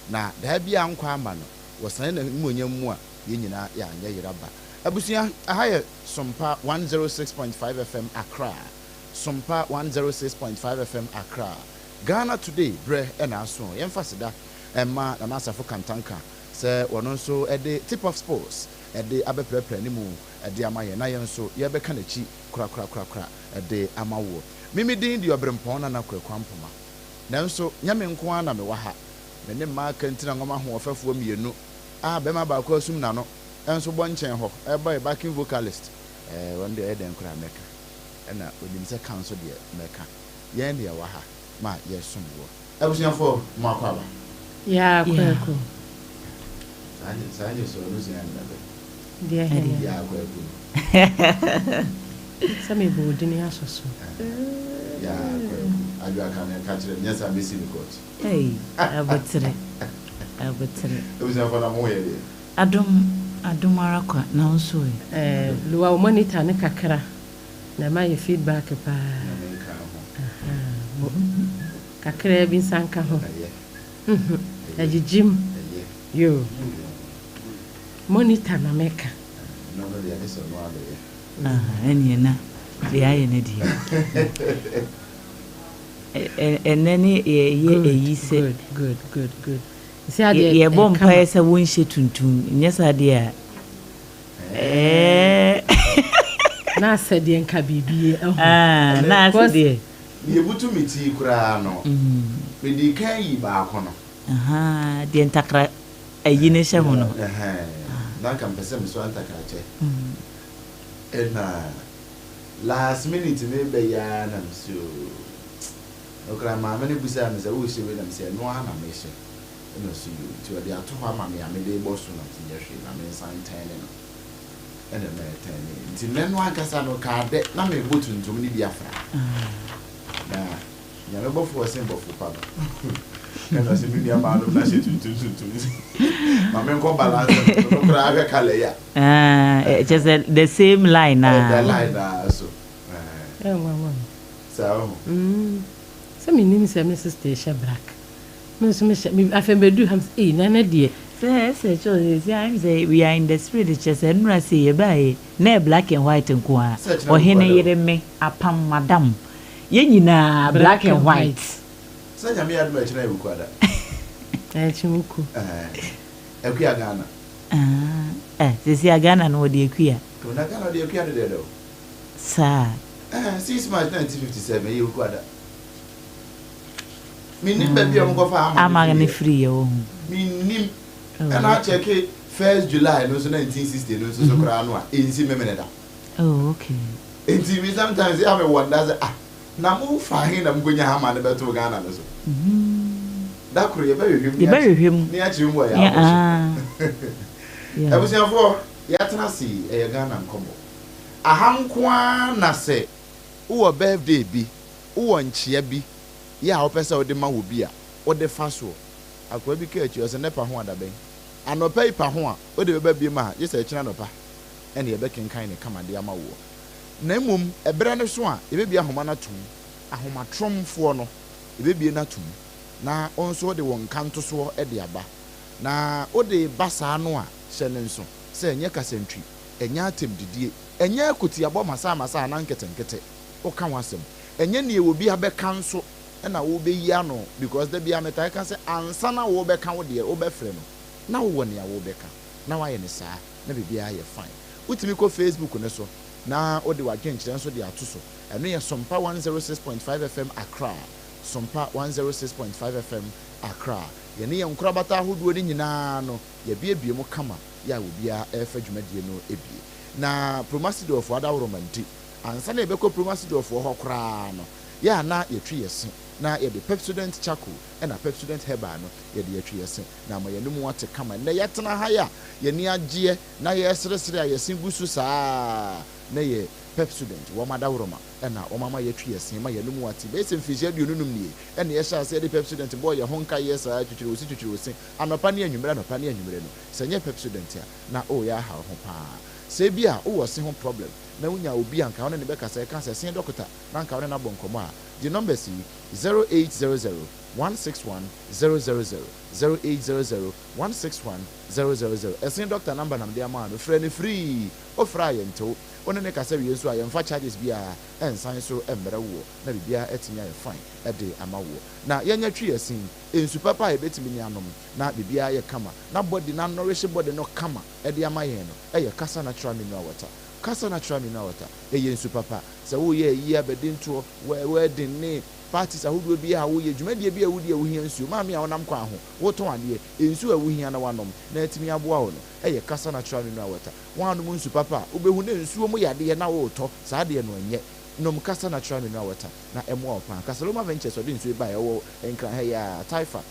Na daa biara nkwa ama no, wɔsane n'animuonyam mu a, yɛn nyinaa yɛanyɛ yera ba. Abusua, aha yɛ Sompa 106.5 FM Accra. Sompa 106.5 FM Accra. Ghana Today berɛ na aso. Yɛmfa aseda mma Nana Asafo Kantanka sɛ ɔno nso de Tip of Sports de abɛprɛprɛ ne mu de ama yɛn na yɛn nso yɛrebɛka n'akyi korakorakorakora de ama woɔ. Me me din de Ɔberempɔn Nana Kwaku Ampoma. Nanso nyɛ me nko ara na mewɔ ha. Me ne mmaa kantina nwoma ahoɔfɛfoɔ mmienu a barima baako asum n'ano nso bɔ nkyɛn hɔ rebɔ yɛ backing vocalist. Ɛɛ, ɔno deɛ ɔyɛ dɛn koraa mɛka. Ɛna ɔnim sɛ ka nso deɛ mɛka. Yɛn na yɛwɔ ha ma yɛresom woɔ. Abusuafoɔ, mo akwaaba. Yaa Kwaku. Saa nye saa nye sɔɔ no sua nyina bɛ. Deɛ he ne. Yaa Kwaku no. Sɛ mebɔ wo dini asɔ so. Yaa Kwaku. Adwoa ka me ka kyerɛ me nyɛ saa mɛsi no court. Ei aboterɛ aboterɛ. Abusuafoɔ na mo ho yɛ deɛ. Adom adom ara kwa na wo nso ɛ. Eh lower wo monitor no kakra na ɛma yɛ feedback paa. Nyame nka ho. Ahaa mo kakraa bi nsa nka ho. Ɛyɛ. Uhmm Ɛyɛ. agyigye mu. Ɛyɛ. Yoo. Monitor na meka. Ɛno no deɛ ne sɛ ɔno ara bɛyɛ. Ah ɛneɛ na deɛ ayɛ no deɛ. Ɛnnɛ ne yɛyɛ Good ayi sɛ. good good good good Nsi adeɛ Yɛbɔ ɛyɛ kama. mpaeɛ sɛ wonhyɛ tuntum nyɛ saa deɛ a ɛɛ. Na asɛ deɛ nka biribi ahu. Ah na asɛ Because. deɛ. Deɛ ɛbutu me ti koraa no, medii kan yii baako no. Ahaa deɛ ntakra ayi no hyɛ ho no. Ɛhɛn, na anka mepɛ sɛ mesoa ntakrakyɛ. Ɛna last minute meba yi ara na mese oo, nokorɛ maame no bisaa me sɛ worehyɛ wei na mese ɛno ara na mehyɛ. Ɛna ɔse yoo, nti ɔde ato hɔ ama me a mede rebɔ so na mese nyɛ hwee ma mensan ntɛne no. Ɛna ɛma ɛtɛnee. Nti nnɛ no ankasa no kaa dɛ na merebɔ tuntum no bi afra. Na Nyame bɔfo ɔsen bɔfo pa no ɛna ɔse me nua maa nom na hyɛ tuntum tuntum nti ma me nkɔ balance no no koraa hwɛ colour yi a. Ah kyerɛ sɛ the same line naa. The line naa so. Ɛyɛ nwanwa o. Saa oho. Mm sɛ me nim sɛ me sister yi hyɛ black me nso me hyɛ me afei me bɛduru ha me sɛ ei nana deɛ. Sɛ ɛsɛ kyerɛ sɛ sɛ ayɛ sɛ we are in the spirit kyerɛ sɛ nnora sei yɛbaa yi na ɛyɛ black and white nko ara Sɛ kyerɛ wo ɔhene brother o. yere me apam madam Yɛn nyinaa black and white. Sɛ Nyame yɛ adom a ɛkyena yɛ Wukuada. Ɛkyena Wuku. Ɛɛ Akua Ghana. Ah eh sɛsi a Ghana no wɔde Akua. Oh na Ghana wɔde Akua dedeɛdɛ o. Saa. Ɛɛ 6 March 1957 ɛyɛ Wukuada. Mennim baabi a wɔkɔfaa Ama Ama no no firiiɛ wɔ ho. Mennim. Ɛna akyɛke 1st July no nso 1960 no nso so koraa no a ɛnsi Memeneda. Oh okay. Nti me sometimes yɛ a me wonder sɛ ah na mo fa he na mo kɔ nya hama no bɛtoo Ghana no so? Da koro yɛ bɛ hwehwɛ mu Yɛbɛhwehwɛ mu. ne akyerɛ mu wɔ yɛ Ne abɔ so. ah. Yeah. Abusuafoɔ yɛatena ase yi ɛyɛ Ghana nkɔmmɔ. Aha nko ara na sɛ wowɔ birthday bi, wowɔ nkyea bi yɛ a wopɛ sɛ wode ma wɔ bi a, wode fa soɔ. Akoa bi kaa akyi ɔsɛ nnɛ pa ho adabɛn? Anɔpa yi pa ho a wode bɛba biom a gye sɛ ɛkyena anɔpa. ɛna yɛbɛkenkan no kama de ama woɔ. Na mmom ɛberɛ no so a, yɛbɛbue ahoma no atom, ahomatromfoɔ no, yɛbɛbue no atom, na wo nso wode wo nkantosoɔ de aba. Na wode reba saa no a, hyɛ no nso sɛ ɛnyɛ kasantwi, ɛnyɛ atɛmdidie, ɛnyɛ akutiabɔ masaa-masaa anaa nketenkete, woka w'asɛm. Ɛnyɛ neɛ obi abɛka nso na wobɛyi ano, because da biara metaa ka sɛ ansa na worebɛka wo deɛ, wobɛfrɛ no, na wowɔ nea worebɛka, na woayɛ no saa. na biribiara ayɛ fine. Wotumi kɔ Facebook no so na wode w'adwenkyerɛ nso de ato so. Ɛno yɛ Sompa 106.5 FM Accra, Sompa 106.5 FM Accra. Yɛne yɛn nkorabata ahodoɔ no nyinaa no, yɛabuebue mu kama yɛ a obiara refa dwumadie no bi. Na Promasidorfoɔ adaworoma nti, ansa na yɛbɛkɔ Promasidorfoɔ hɔ koraa no, yɛ a na yɛtwe yɛn se na yɛde Pepsodent Charcoal na Pepsodent Herbal no yɛde atwi yɛn se. na ama yɛn mu ate kama. Nnɛ yɛtena ha yi a yɛn ani agyeɛ na yɛreseresere a yɛn se gu so saa ara na yɛ Pepsodent, wɔn adaworoma na wɔn ama yɛatwi yɛn se ma yɛn mu ate. Bɛyɛ sɛ mfirihyia 25 nie na yɛhyɛɛ aseɛ de Pepsodent bɔɔ yɛn ho nkaeɛ saa twitwiri wo se twitwiri wo se anɔpa ne anwummerɛ anɔpa ne anwummerɛ no. Sɛ ɛnyɛ Pepsodent a na woreyɛ aha wo ho pa ara. Sɛ ebia wowɔ se ho problem na wonya obi a anka wo ne no bɛkasa ɛka sɛ se dɔkota na anka wo ne no abɔ nkɔmmɔ a, gye numbers yi, 0800. 161 000, 0800 161 000. Ɛsen doctor number na mede ama wo no, frɛ no free. Wofrɛ a yɛntew. Wo ne no kasa wie nso a, yɛmfa charges biara nsan so mmrɛ woɔ na biribiara atumi ayɛ fine de ama woɔ. Na yɛnyɛ twi ɛsen, nsu papa a yɛbɛtumi ne anom na biribiara ayɛ kama na body no anourishe body no kama de ama yɛn no yɛ Kasa Natural Mineral Water. Kasa Natural Mineral Water, ɛyɛ nsu papa. Sɛ woreyɛ ayie, abadintoɔ, wedding ne parties ahodoɔ biara a woyɛ, dwumadie biara a wodi a wohia nsuo, maame a wonam kwan ho, wotɔn adeɛ, nsuo a wohia na woanom na atumi aboa wo no yɛ Kasa Natural Mineral Water. Woannom nsu papa a, wobɛhu na nsuo mu yadeɛ na woretɔ, saa adeɛ no ɛnyɛ. Nom Kasa Natural Mineral Water na ɛmmoa wo paa. Kasaloma Ventures ɔde nsuo yi baeɛ, ɛwɔ Nkran ha yi ara, Taifa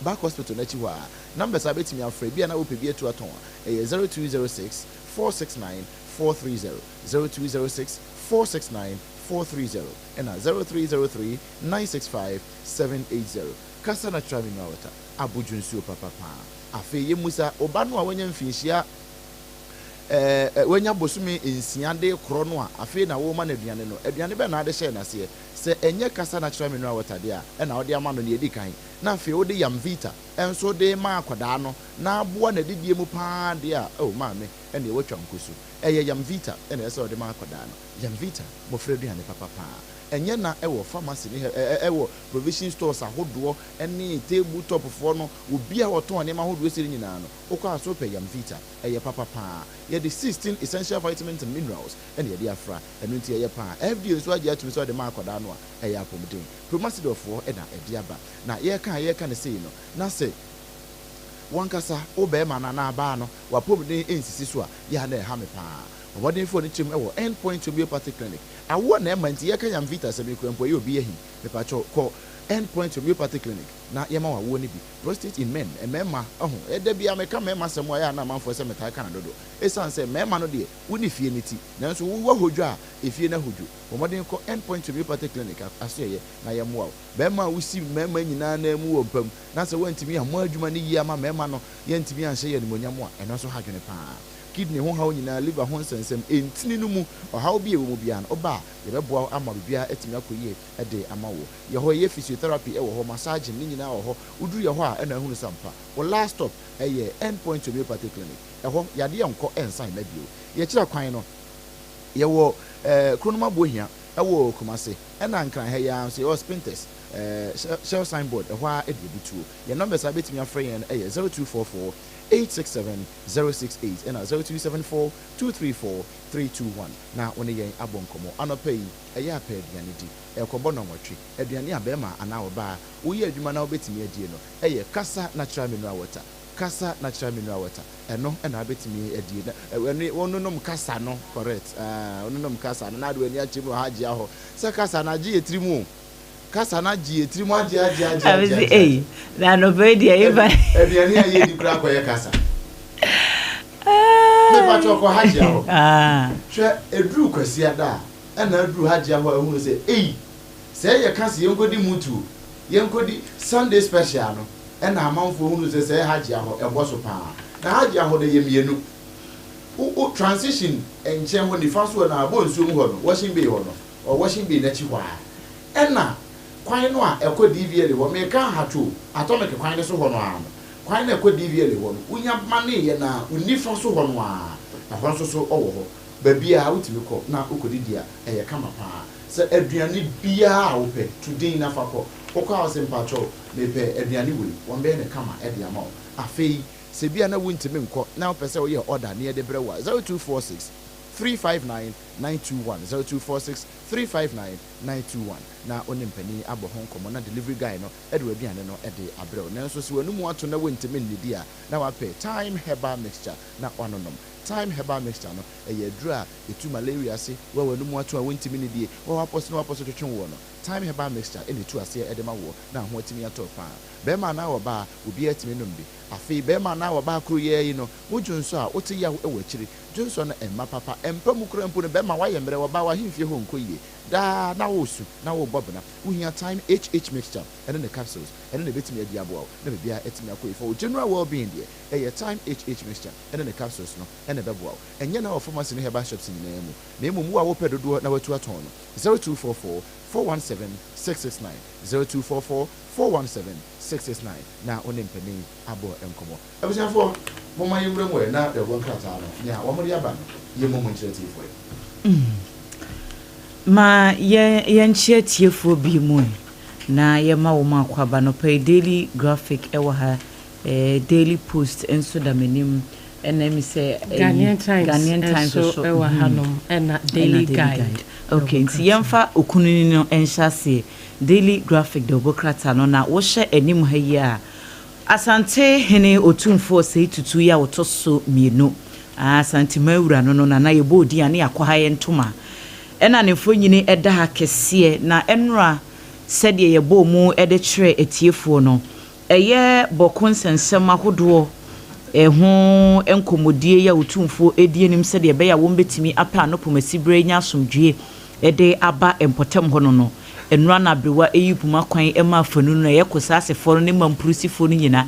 Back Hospital no akyi hɔ ara. Numbers a wobɛtumi afrɛ, ebia na wopɛ bi atu atɔn a, ɛyɛ 0206 469 430, 0206 469 430, ɛna 0303 965 780. Kasa Natural Mineral Water, abodwo nsuo papa paa. Afei yɛmmusa, wo ba no a wanya mfinhyia ɛɛ wanya bosome 6 de rekorɔ no a afei na worema no aduane no, aduane bɛn na wode hyɛɛ no aseɛ? Sɛ ɛnyɛ Kasa Natural Mineral Water deɛ a, ɛna wode ama no nea ɛdi kan, na afei wode Yamvita nso de rema akwadaa no na aboa n'adidie mu pa ara deɛ a, oh maame, ɛnneɛ woatwa nkosu. Ɛyɛ Yamvita na ɛsɛ sɛ wode ma akwadaa no. Yamvita, mmɔfra aduane papa pa ara. Ɛnyɛ na ɛwɔ pharmacy ne ɛwɔ provision stores ahodoɔ ne table top foɔ no, obi a ɔtɔn nneɛma ahodoɔ sei no nyinaa no, wokɔ a so wopɛ Yamvita. Ɛyɛ papa paa. Yɛde 16 essential vitamins and minerals na yɛde afra, ɛno nti ɛyɛ paa. FDA nso agye atum sɛ wɔde ma akwadaa no a, ɛyɛ apɔmuden. Promasidor foɔ na ɛde aba. Na yɛreka a yɛreka no sei no, na sɛ w'ankasa wo barima no anaa baa no w'apɔmuden nsisi so a, yɛ a na ɛha me paa. Bɔ mmɔden fa w'ani kyerɛ mu wɔ End Point Homeopathic Clinic. Awoɔ na ɛma nti yɛreka Yamvita asɛm yi koraa mpo ɛyɛ obi ahi. Mepakyɛw kɔ End Point Homeopathic Clinic na yɛma wo awoɔ no bi. Prostate in men, mmarima ho. Da biara meka mmarima asɛm a ɛyɛ a na amanfoɔ sɛ metaa ka no dodo. Esiane sɛ mmarima no deɛ, wo ne fie no ti, nanso wo ahodwo a, efie no ahodwo. Bɔ mmɔden kɔ End Point Homeopathic Clinic asoɛeɛ na yɛmmoa wo. Barima a wosi mmarima nyinaa nan mu wɔ mpa mu, na sɛ woantumi ammɔ adwuma no yie ama mmarima no, yɛantumi anhyɛ yɛn animuonyam a, ɛno nso ha adwene pa ara. Kidney ho haw nyinaa, liver ho nsɛnsɛm, ntini no mu ɔhaw bi a ɛwɔ mu biara no, woba a, yɛbɛboa wo ama biribiara atumi akɔ yie de ama wo. Yɛ hɔ, yɛyɛ physiotherapy wɔ hɔ, massaging, ne nyinaa wɔ hɔ. Woduru yɛ hɔ a ɛna ahunu sɛ ampa wo last stop yɛ End Point Homeopathy Clinic. Ɛhɔ, yadeɛ nkɔ nsan mma bio. Yɛkyerɛ kwan no, yɛwɔ eh, Kronom Abohia wɔ Kumasi, ɛna Nkran ha yi ara nso yɛwɔ Spintex, eh, Shell signboard, ɛhɔ ara de abutuo. Yɛn numbers a wobɛtumi afrɛ yɛn no yɛ 0244 867 068 ɛna 0274 234 321 na wo ne yɛn abɔ nkɔmmɔ. Anɔpa yi, ɛyɛ a pɛ aduane di. Ɛrekɔbɔ nnɔnwɔtwe. Aduane a barima anaa ɔbaa woyɛ adwuma na wobɛtumi adie no yɛ Kasa Natural Mineral Water. Kasa Natural Mineral Water, ɛno na wobɛtumi adie. Na ɛno wononom kasa no, correct, ah, wononom kasa no na ade w'ani akyerɛ mu wɔ ha agyea hɔ. Sɛ kasa no agye yɛ tiri mu o. Kasa no agye yɛ tiri mu agye agye agye agye agye. Ei, na anɔpa yi deɛ eba. Aduane a yɛdi koraa kɔyɛ kasa. Mepa kyɛw kɔ Hajia hɔ. Hwɛ, ɛduru Kwasiada a, Ɛna aduru Hajia hɔ a ahunu sɛ ei, sɛɛ yɛka se yɛnkɔdi mutuo, yɛnkɔdi Sunday special no, ɛna amanfoɔ hunu sɛ sɛɛ Hajia hɔ ɛbɔ so paa. Na Hajia hɔ no ɛyɛ mmienu. Wo wo transition nkyɛn hɔ nifa so hɔ no abɔ nsuo mu hɔ no, washing bay hɔ no, ɔ washing bay no akyi hɔ ara. Ɛna kwan no a ɛkɔ DVLA hɔ, meka Ahato Atomic kwan no so hɔ no ara no, kwan no a ɛkɔ DVLA hɔ no, wonya maneeɛ no ara, wo nifa so hɔ no ara, ɛhɔ nso so ɔwɔ hɔ. Baabiara wotumi kɔ na wokɔdidi a, ɛyɛ kama paa. Sɛ aduane biara a wopɛ, to din na fa kɔ. Wokɔ a wose mpakyɛw mepɛ aduane wei, wɔbɛyɛ no kama de ama wo. Afei sɛ ebia na wontumi nkɔ na wopɛ sɛ woyɛ order na yɛde brɛ wo a, 0246 359 921, 0246 359 921 na wo ne mpanin abɔ ho nkɔmmɔ na delivery guy no de w'aduane no de abrɛ wo. Nanso sɛ w'anomu ato na wontumi nnidi a, na woapɛ Thyme Herbal Mixture na woanonom. Thyme herbal mixture no, ɛyɛ aduru a ɛtu malaria ase, wo a w'anomu ato a wontumi nnidie, wo a w'apɔso ne w'apɔso twetwe woɔ no, Thyme herbal mixture na ɛtu aseɛ de ma woɔ na ho atumi atɔ wo paa. Barima anaa ɔbaa, obiara tumi nom bi. Afei barima anaa ɔbaa koro yi ara yi no, wo dwonsɔ a, wote yaw wɔ akyiri, dwonsɔ no mma papa, ɛmpa mu koraa mpo no, barima woayɛ mmerɛ, ɔbaa w'ahemfie hɔ nkɔ yie, daa na woresu na worebɔ bena, wohia Thyme HH mixture ɛne ne capsules, ɛno na ɛbɛtumi adi aboa wo na biribiara atumi akɔ yie. For wo general well being deɛ, ɛyɛ Thyme HH mixture. ne ne capsules no na ɛbɛboa wo. Ɛnyɛ na wɔ pharmacy ne herbal shops nyinaa mu, na mmom wo a wopɛ dodoɔ na watu atɔn no, 0244 417 669, 0244 417 669 na wo ne mpanin abɔ nkɔmmɔ. Abusuafoɔ, momma yɛnwura mu ɛ na dawubɔ nkrataa no, nea wɔde aba no, yɛmmɔ mu nkyerɛ atiefoɔ ɛ. Ma yɛnkyea atiefoɔ bi mu ɛ na yɛma wɔn akwaaba. Anɔpa yi Daily Graphic wɔ ha, Daily Post nso da m'anim, ɛna ɛmi sɛ Ghanaian Times Ghanaian Times nso nso wɔ hanom, ɛna Daily Guide. Okay, nti yɛmfa okunini no nhyɛ aseɛ. Daily Graphic de ɔbɔ krataa no na wohyɛ anim ha yi a, Asante hene Otumfoɔ Osei Tutu yi a wɔtɔ so mmienu, Asanteman wura no no, Nana yɛbɔ odin a ne yɛakɔ ha yɛ ntoma. Ɛna ne mfonini ɛda ha kɛseɛ na ɛnora sɛdeɛ yɛbɔɔ mu de kyerɛ atiefoɔ no, ɛyɛ Bawku nsɛnsɛm ahodoɔ ɛho nkɔmmɔdie yi a Otumfoɔ edi anim sɛdeɛ ɛbɛyɛ a wɔn bɛtumi apɛ ano pomasiberɛ nya asomdwie de aba mpɔtam hɔ no. Nnora na aberewa eyi poma kwan ma afanu no ɛyɛ Kusaasefoɔ no ne Mampurusifoɔ no nyinaa.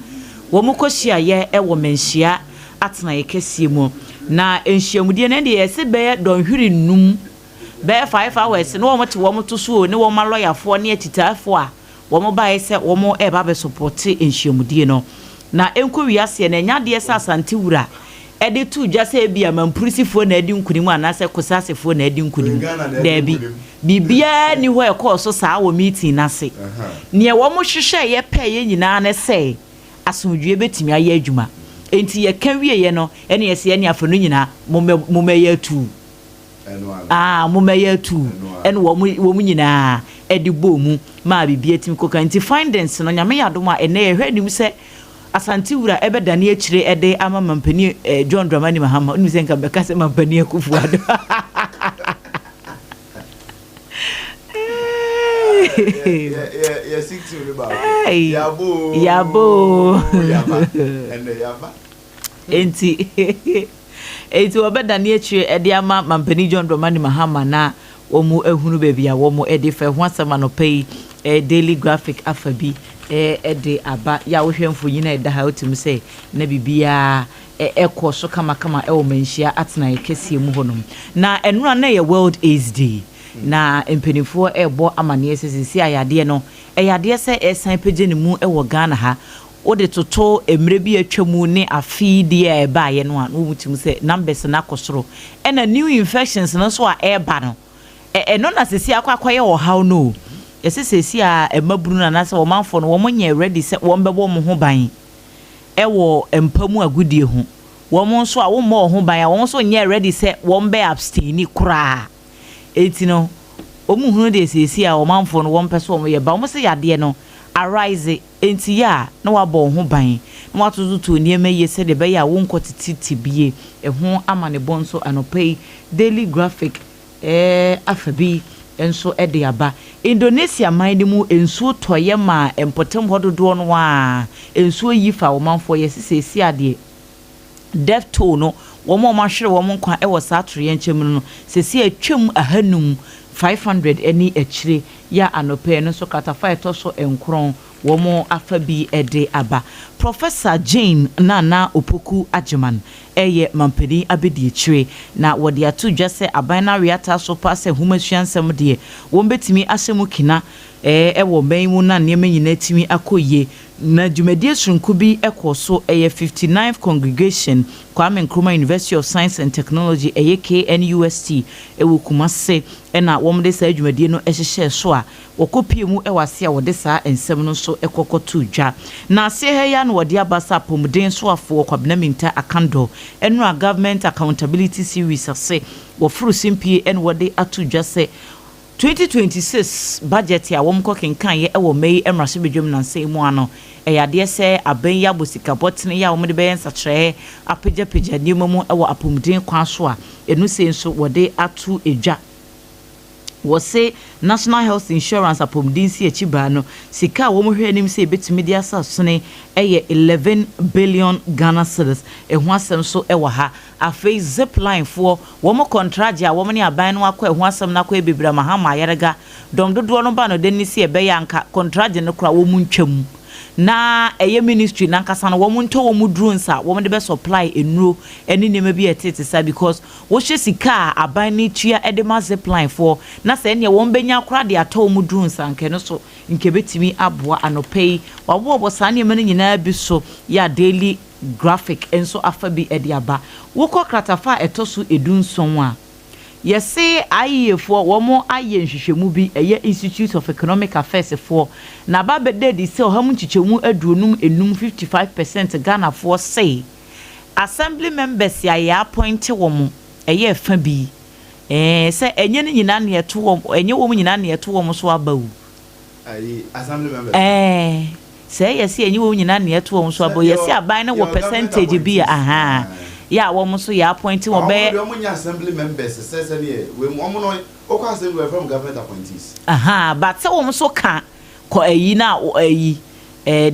Wɔn kɔhyiaeɛ wɔ Manhyia atenaeɛ kɛseɛ mu. Na nhyiamudie no deɛ yɛsɛ bɛyɛ dɔnhwere 5, bɛyɛ 5 hours na wɔn te wɔn to so o, ne wɔn alɔyafoɔ ne akyitaafoɔ a wɔn baeɛ sɛ wɔn reba abɛsupporte nhyiamudie no. Na nkɔ wiaseɛ no, ɛnya adeɛ sɛ Asante wura ɛde to dwa sɛ ebi a Mampurisifoɔ na adi nkunim anaasɛ Kusaasefoɔ na adi nkunim. Daabi, biribiara ni hɔ a ɛkɔɔ so saa wɔ meeting n'ase. Nea wɔn hwehwɛ yɛ pɛɛ yɛ nyinaa ne sɛ asomdwie bɛtumi ayɛ adwuma. Nti yɛka wieɛ no, ɛne yɛsɛ yɛne afa no nyinaa mommɛyɛ atuu, aa mommɛyɛ atuu, ɛne wɔn nyinaa ɛde bɔɔ mu maa biribi atumi kɔka. Nti findings no, Nyame yɛ adom a, ɛnɛ yɛhwɛ anim sɛ Asante wura ɛbɛdane akyire ɛde ama mampanin John Dramani Mahama. Onim sɛ nka bɛka sɛ mampanin Akufo Addo. Yɛsi team no baako. Yabo. Yabo. Yaba ɛnɛ yaba. Enti wɔbɛdane akyire ɛde ama mampanin John Dramani Mahama na wɔn ahunu baabi a wɔn ɛde fa ɛho asɛm. Anɔpa yi Daily Graphic afa bi ɛde aba. Yɛ a wohwɛ mfonyin a ɛda ha, wotumi sɛ na biribiara ɛkɔ so kamakama ɛwɔ Manhyia atenaeɛ kɛseɛ mu hɔnom. Na ɛnora na ɛyɛ World AIDS Day na mpanimfoɔ ɛrebɔ amanneɛ sɛ sisi ayadeɛ no ɛyɛ adeɛ sɛ ɛsan pagya ne mu ɛwɔ Ghana ha. Wode toto mmerɛ bi atwa mu ne afe deɛ a ɛbaeɛ no a, na wɔn tumi sɛ numbers no akɔ soro, ɛna new infections no nso a ɛreba no, ɛno na sisi akɔyɛ ɔhaw no o. Yɛsɛ sisi a mmabunu no anaasɛ ɔmanfoɔ no wɔn nyɛ ready sɛ wɔn bɛbɔ wɔn ho ban ɛwɔ mpa mu agodie ho. Wɔn nso a wɔmmɔ wɔn ho ban a, wɔn nso nyɛ ready sɛ wɔn bɛ abstain koraa. Eti no wɔn hunu deɛ sisi a ɔmanfoɔ no wɔn pɛ so wɔn yɛ ba wɔn sɛ yadeɛ no arise. Nti yɛ a na wabɔ wɔn ho ban na watototo nneɛma yie sɛdeɛ ɛbɛyɛ a wɔnkɔ tete bie. Ɛho ama ne bɔ nso anɔpa yi Daily Graphic afa bi nso de aba. Indonesia man no mu nsuo tɔeɛ ma mpɔtam hɔ dodoɔ no a nsuo yi fa ɔmanfoɔ. Yɛ sisi adeɛ death toll no, wɔn a wɔahwere wɔn nkwa wɔ saa atoyerɛnkyɛm no, sisi atwam 500, 500 ne akyire. Yɛ anɔpɛ no nso kratafa a ɛtɔ so 9 wɔn afa bi de aba. Professor Jane Nana Opoku Agyeman ɛyɛ mampanin abɛdi akyire na wɔde ato dwa sɛ aban no aweata so pa sɛ nhomasua nsɛm deɛ wɔn bɛtumi ahyɛ mu kina ɛwɔ ɔman mu na nneɛma nyinaa tumi akɔ yie. Na dwumadie soronko bi kɔ so, ɛyɛ 59th Congregation, Kwame Nkrumah University of Science and Technology, ɛyɛ KNUST ɛwɔ Kumase, ɛna wɔn de saa dwumadie no hyehyɛ so a wɔkɔpie mu wɔ ase a wɔde saa nsɛm no nso kɔkɔto dwa. Na aseɛ ha yi a na wɔde aba sɛ apɔmuden soafoɔ Kwabena Mintah Akandoh ɛno a Government Accountability Series ase wɔforo simpie, ɛna wɔde ato dwa sɛ 2026 budget a wɔn kɔ kenkan yɛ ɛwɔ May mmarahyɛbadwam nansa mu ano, ɛyɛ adeɛ sɛ abɛn yi abɔ sika bɔtene yi a wɔde bɛyɛ nsakyerɛɛ apagyapagya nneɛma mu ɛwɔ apɔmuden kwan so a ɛno sei nso wɔde ato edwa. Wɔse National Health Insurance apɔmuden si akyi baa no, sika a wɔn hwɛ anim sɛ ebetumi de asa sone ɛyɛ 11 billion Ghana cedis. Ɛho asɛm nso ɛwɔ ha. Afei Zipline foɔ wɔn contract a wɔn ne aban no akɔ, ɛho asɛm no akɔ bebree. Mahama ayarega dɔm dodoɔ no ba no de ne si ɛbɛyɛ anka contract no kora wɔn ntwam. na ɛyɛ ministry nankasa no wɔn ntɔ wɔn drones a wɔn de bɛ supply nnuro ne nneɛma bi a ɛtete saa, because wohyɛ sika a aban no tua de ma Zipline foɔ na sɛ ɛneɛ wɔn bɛnya koraa de atɔ wɔn drones a, nkɛ no so nkɛ bɛtumi aboa. Anɔpa yi waboɔbɔ saa nneɛma no nyinaa bi so yɛ a Daily Graphic nso afa bi de aba. Wokɔ kratafa a ɛtɔ so 17 a, yɛse IEA foɔ wɔn ayɛ nhwehwɛmu bi, ɛyɛ Institute of Economic Affairs foɔ, na aba bɛda adi sɛ 55%, 55% Ghanafoɔ se assembly members a yɛ appoint wɔn ɛyɛ ɛfa bi sɛ ɛnyɛ ne nyinaa na yɛto wɔn, ɛnyɛ wɔn nyinaa na yɛto wɔn so aba o. Ayi assembly members. Sɛ ɛyɛ sɛ ɛnyɛ wɔn nyinaa na yɛto wɔn so aba, yɛsi aban no wɔ percentage bi a aha yɛ a wɔn nso yɛ appoint wɔn bɛyɛ. Ɔmo deɛ, ɔmo nyɛ assembly members sɛ deɛ wei mu ɔmo no okɔ assembly wɔ from government appointees. Aha, but sɛ wɔn nso ka kɔ ɛyi na ɛyi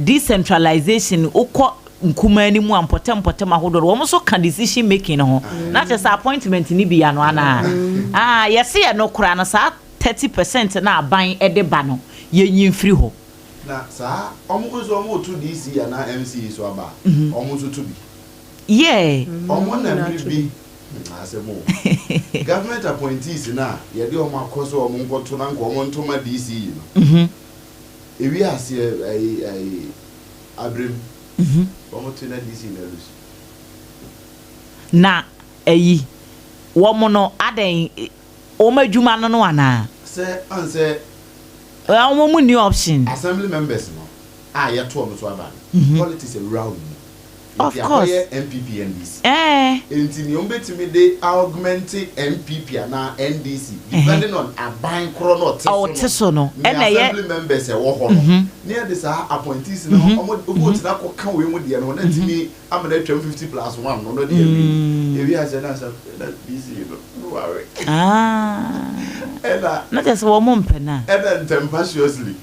decentralization, wokɔ nkumaa ni mu a mpɔtɛm mpɔtɛm ahodoɔ, wɔn nso ka decision making no ho na kyerɛ sɛ appointment ni bi ano ana ah, yɛsi yɛ no koraa no, saa 30% na aban ɛde ba no, yɛnyi mfiri hɔ. Na saa ɔmo nso ɔmo tu DC anaa MCE so aba, ɔmo nso tu bi. Ɔmo na mmiri bi asɛm o, government appointees na yɛde ɔmo akɔ so, ɔmo nkɔto na nka ɔmo ntoma DC yi no, ewi aseɛ ɛyi abirem ɔmo tu na DC na lose. Na ɛyi wɔn no adan wɔn adwuma no anaa? Sɛ ɔnsɛ. Wɔn mu ni option. Assembly members no a yɛto ɔmo so aba no, politics awura wɔn mu. Of course. Nti akɔyɛ NPP, NDC. Ɛɛ. Nti nea wɔn de augment NPP anaa NDC depending on aban korɔ na ɔte so no. Ɔte so no. Ɛna ɛyɛ assembly members ɛwɔ hɔ no ne yɛ de saa appointees no, ɔmo vote na kɔ ka wei mu deɛ no na ntumi amana atwam 50 plus 1 no de awie ewi ase na asa na DC no ware. Ɛna. Na kyerɛ sɛ wɔn mo mpɛ na. Ɛna ntɛmpaciously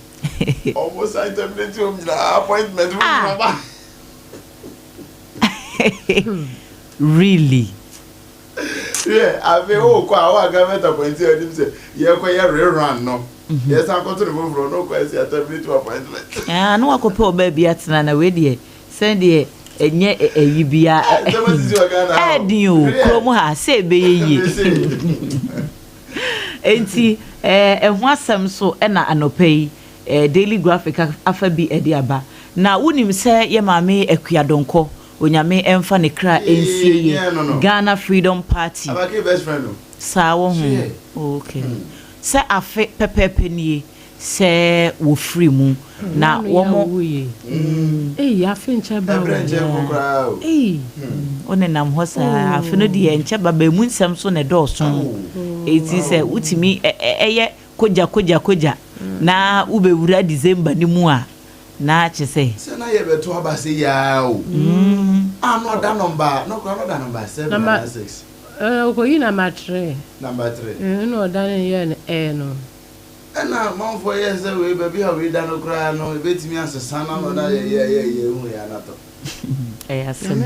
ɔmo sign terminate wɔn nyinaa appointment mo nyinaa ba. Really? Yeah, afei o kɔ a o a government appointee a ɔnim sɛ yɛkɔ yɛ rerun no, yɛsan kɔto ne foforɔ no, kɔ ɛsi terminate appointment. Ah, na wakɔpɛ ɔbaa bi atena na wei deɛ sɛdeɛ ɛnyɛ ɛyi bia. Ɛɛdin o, kurom ha sɛ ɛbɛyɛ yie nti ɛho asɛm so ɛna anɔpa yi Daily Graphic afa bi ɛde aba. Na wonim sɛ yɛ maame Akua Donkor, Onyame ɛmfa ne kra ɛnsie yie, Ghana Freedom Party saa wɔ ho, okay, sɛ afe pɛpɛɛpɛ nie sɛ wɔfiri mu na wɔn. Eyi afe nkyɛn ba wɔ. Eyi. Wonenam hɔ saa afe no deɛ nkyɛ ba baamu nsɛm so na ɛdɔɔso, eti sɛ wotumi ɛyɛ kogya kogya kogya na wobɛwura December ne mu a, na kyɛ sɛ. Sɛ na yɛbɛto aba se yaa o, a na ɔda number na ɔkora na ɔda number 7 ana 6. Ɛɛ, okoyi number 3. Number 3. Ɛna ɔda ne yɛ no ɛɛ no. Ɛna manfoɔ yɛ sɛ wei baabi a wei da no koraa no ebɛtumi asesa na ɔda yɛ yɛ yɛ yɛ ehu yɛ anatɔ. Ɛyɛ asɛm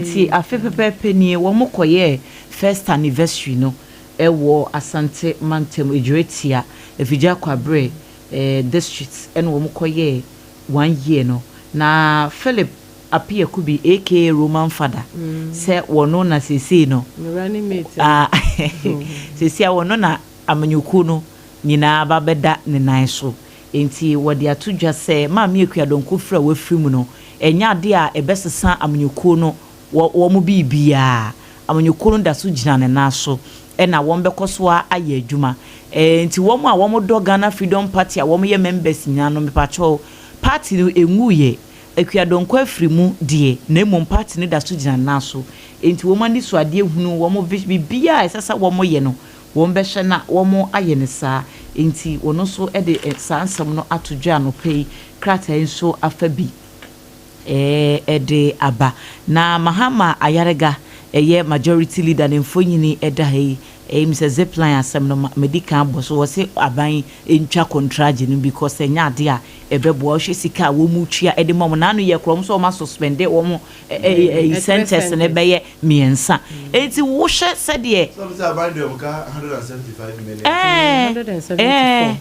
nti afe pɛpɛɛpɛ nie wɔn kɔyɛ first anniversary no ɛwɔ Asante Mantam Edwirɛtia Afigya Kwabre district, ɛna wɔn kɔyɛ one year no. Na Philip Appiah-Kubi aka Roman Father, sɛ wɔno na seesei no, seesei a wɔno na amanyɔkuo no nyinaa ba bɛda ne nan so, nti wɔde ato dwa sɛ Maame Akua Donkor firi a wafiri mu no, ɛnyɛ adeɛ a ɛbɛsesa amanyɔkuo no wɔn mu biribiara. Amanyɔkuo no da so gyina ne nan so, ɛna wɔn bɛkɔ so ayɛ adwuma. Nti wɔn a wɔn dɔ Ghana Freedom Party a wɔn yɛ members nyinaa no, mipakyɛw, party no engu yɛ. Akua Donkor afiri mu deɛ, na mmom party no da so gyina ne nan so, nti wɔn ani so adeɛ hunu wɔn biribiara a ɛsɛ sɛ wɔn yɛ no, wɔn bɛhyɛ na wɔn ayɛ ne saa. Nti wɔn nso de saa nsɛm no ato dwa anɔpɛ yi. Krataa yi nso afa bi ɛde aba na Mahama Ayarega, ɛyɛ majority leader, ne mfonyini ɛda ha yi. Ɛyɛ mi sɛ Zipline asɛm no medi kan bɔ so, wɔ se aban ntwa kontragye no because ɛnyɛ ade a ɛbɛboa. Ɔhwɛ sika a wɔn mu tua ɛde ma wɔn n'ano yɛ korɔ, wɔn nso wɔn asuspend wɔn ɛɛ centers ne bɛyɛ 3, eti wohwɛ sɛdeɛ. Sɛ aban deɛ ɔmo ka 175 million. ɛɛ ɛɛ.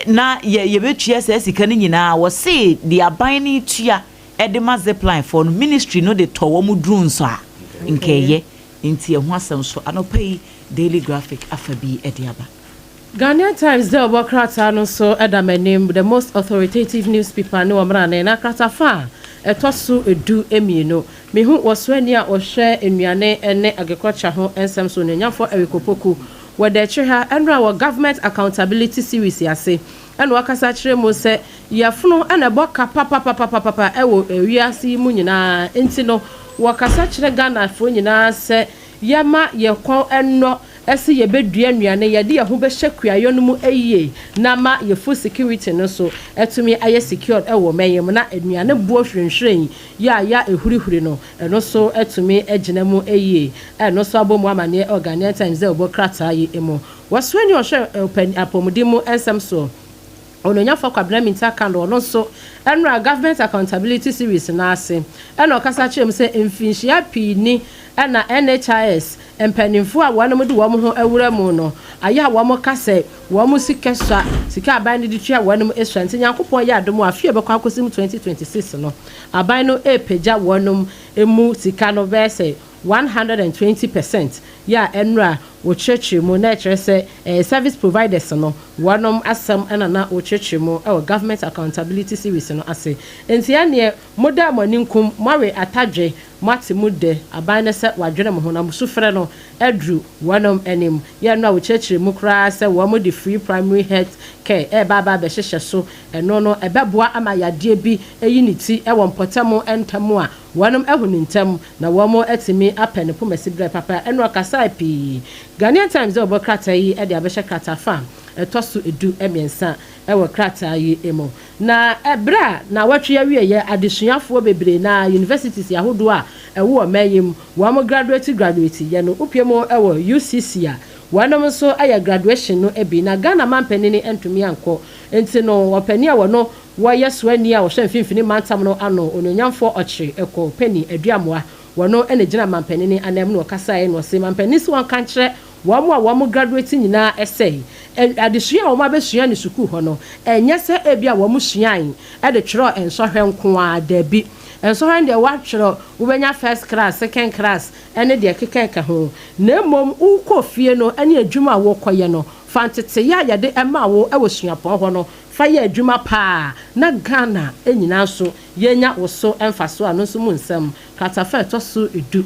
Na yɛ yɛbɛtua saa sika no nyinaa. Wɔse deɛ aban no tua ɛde ma Zipline foɔ no, ministry no de tɔ wɔn drones a nkɛyɛ. Nti ɛho asɛm so anɔpa yi Daily Graphic afa bi ɛde aba. Ghanaian Times dɛ ɔbɔ krataa no nso da m'anim, the most authoritative newspaper ne wɔ mmerane na kratafa a ɛtɔ so 12. Mehu wɔsoani a ɔhwɛ nnuane ne agriculture ho nsɛm so, onuonyamfoɔ Eric Opoku, wɔda akyire ha ɛnora wɔ Government Accountability Series ase, ɛna wakasa kyerɛ mu sɛ yɛfono ɛna ɛbɔ ka papapapapapa ɛwɔ ewiase yi mu nyinaa. Nti no wɔkasa kyerɛ Ghanafoɔ nyinaa sɛ yɛma yɛ kɔn ɛnɔ ɛsɛ yɛbɛdua nnuane, yɛde yɛn ho bɛhyɛ kuayɔ no mu ayie, na ma yɛ food security no so ɛtumi ayɛ secured ɛwɔ mɛyɛ mu, na nnuane boɔ hwirenhwiren yɛ a yɛ ehurihuri no, ɛno so ɛtumi agyina mu ayie. Ɛno so abɔ mu amaneɛ ɛwɔ Ghanaian Times dɛ ɔbɔ krataa yi mu. Wɔsoa ni ɔhwɛ apɔmuden mu nsɛm so, Onuonyafo Kwabena Mintah Akandoh, ɔno nso ɛnora Government Accountability Series n'ase ɛna ɔkasa kyerɛ mu sɛ mfinhyia pii ni ɛna NHIS mpanimfoɔ a wɔn de wɔn ho awura mu no ayɛ a wɔn ka sɛ wɔn sika sua, sika aban no de tua wɔn esua. Nti Nyankopɔn yɛ adom a, afi a ɛbɛkɔ akɔsi mu 2026 no, aban no repagya wɔn mu sika no bɛyɛ sɛ 120%. Yɛ a ɛnora wɔkyerɛkyerɛ mu na ɛkyerɛ sɛ service providers no wɔnom asɛm ɛna na wɔkyerɛkyerɛ mu ɛwɔ Government Accountability Series no ase. Nti ɛneɛ moda mo ani nkum, moawe atadwe, moate mu dɛ aban no sɛ wadwene mo ho na mo sufrɛ no aduru wɔnom anim. Yɛn no a wɔkyerɛkyerɛ mu koraa sɛ wɔn de free primary health care ɛreba aba abɛhyehyɛ so, ɛno no ɛbɛboa ama yadeɛ bi ɛyi ne ti ɛwɔ mpɔtam ntam a wɔnom ahu ne ntam na wɔn atumi apɛ ne poma si berɛ papa. Ɛno ɔkasa pii. Ghanaian Times dɛ ɔbɔ krataa yi ɛde abɛhyɛ krataa fa ɛtɔ so 13 ɛwɔ krataa yi mu. Na ɛberɛ a na wɔatwe awieɛ, adesuafoɔ bebree na universities ahodoɔ a ɛwɔ ɔman yi mu wɔn graduate yɛ no, wopie mu ɛwɔ UCC a wɔnom nso ayɛ graduation no bi, na Ghana manpanin ntumi ankɔ. Nti no ɔpanin a wɔno wɔyɛ soani a wɔhyɛ Mfimfini Mantam no ano, Onuonyamfoɔ Ɔkyere Ɛkɔ Pani Aduamoa, wɔno ɛna gyina manpanin anan mu na ɔkasaeɛ na ɔse manpanin si wɔn ka nkyerɛ wɔn a wɔn graduate nyinaa ɛsɛ adesua a wɔn abɛsua ne sukuu hɔ no, ɛnyɛ sɛ ebi a wɔn suae ɛde twerɛ nsɔhwɛ nko ara. Daabi, nsɔhwɛ deɛ wɔatwerɛ wobɛnya first class, second class ɛne deɛ keka ho, na mmom wokɔ fie no ɛne adwuma a wɔkɔyɛ no, fa nteteyɛ a yɛde ɛma wo ɛwɔ suapɔn hɔ no fa yɛ adwuma paa, na Ghana nyinaa nso yɛnya wo so mfa so a no nso mu nsɛm. Kratafa ɛtɔ so 10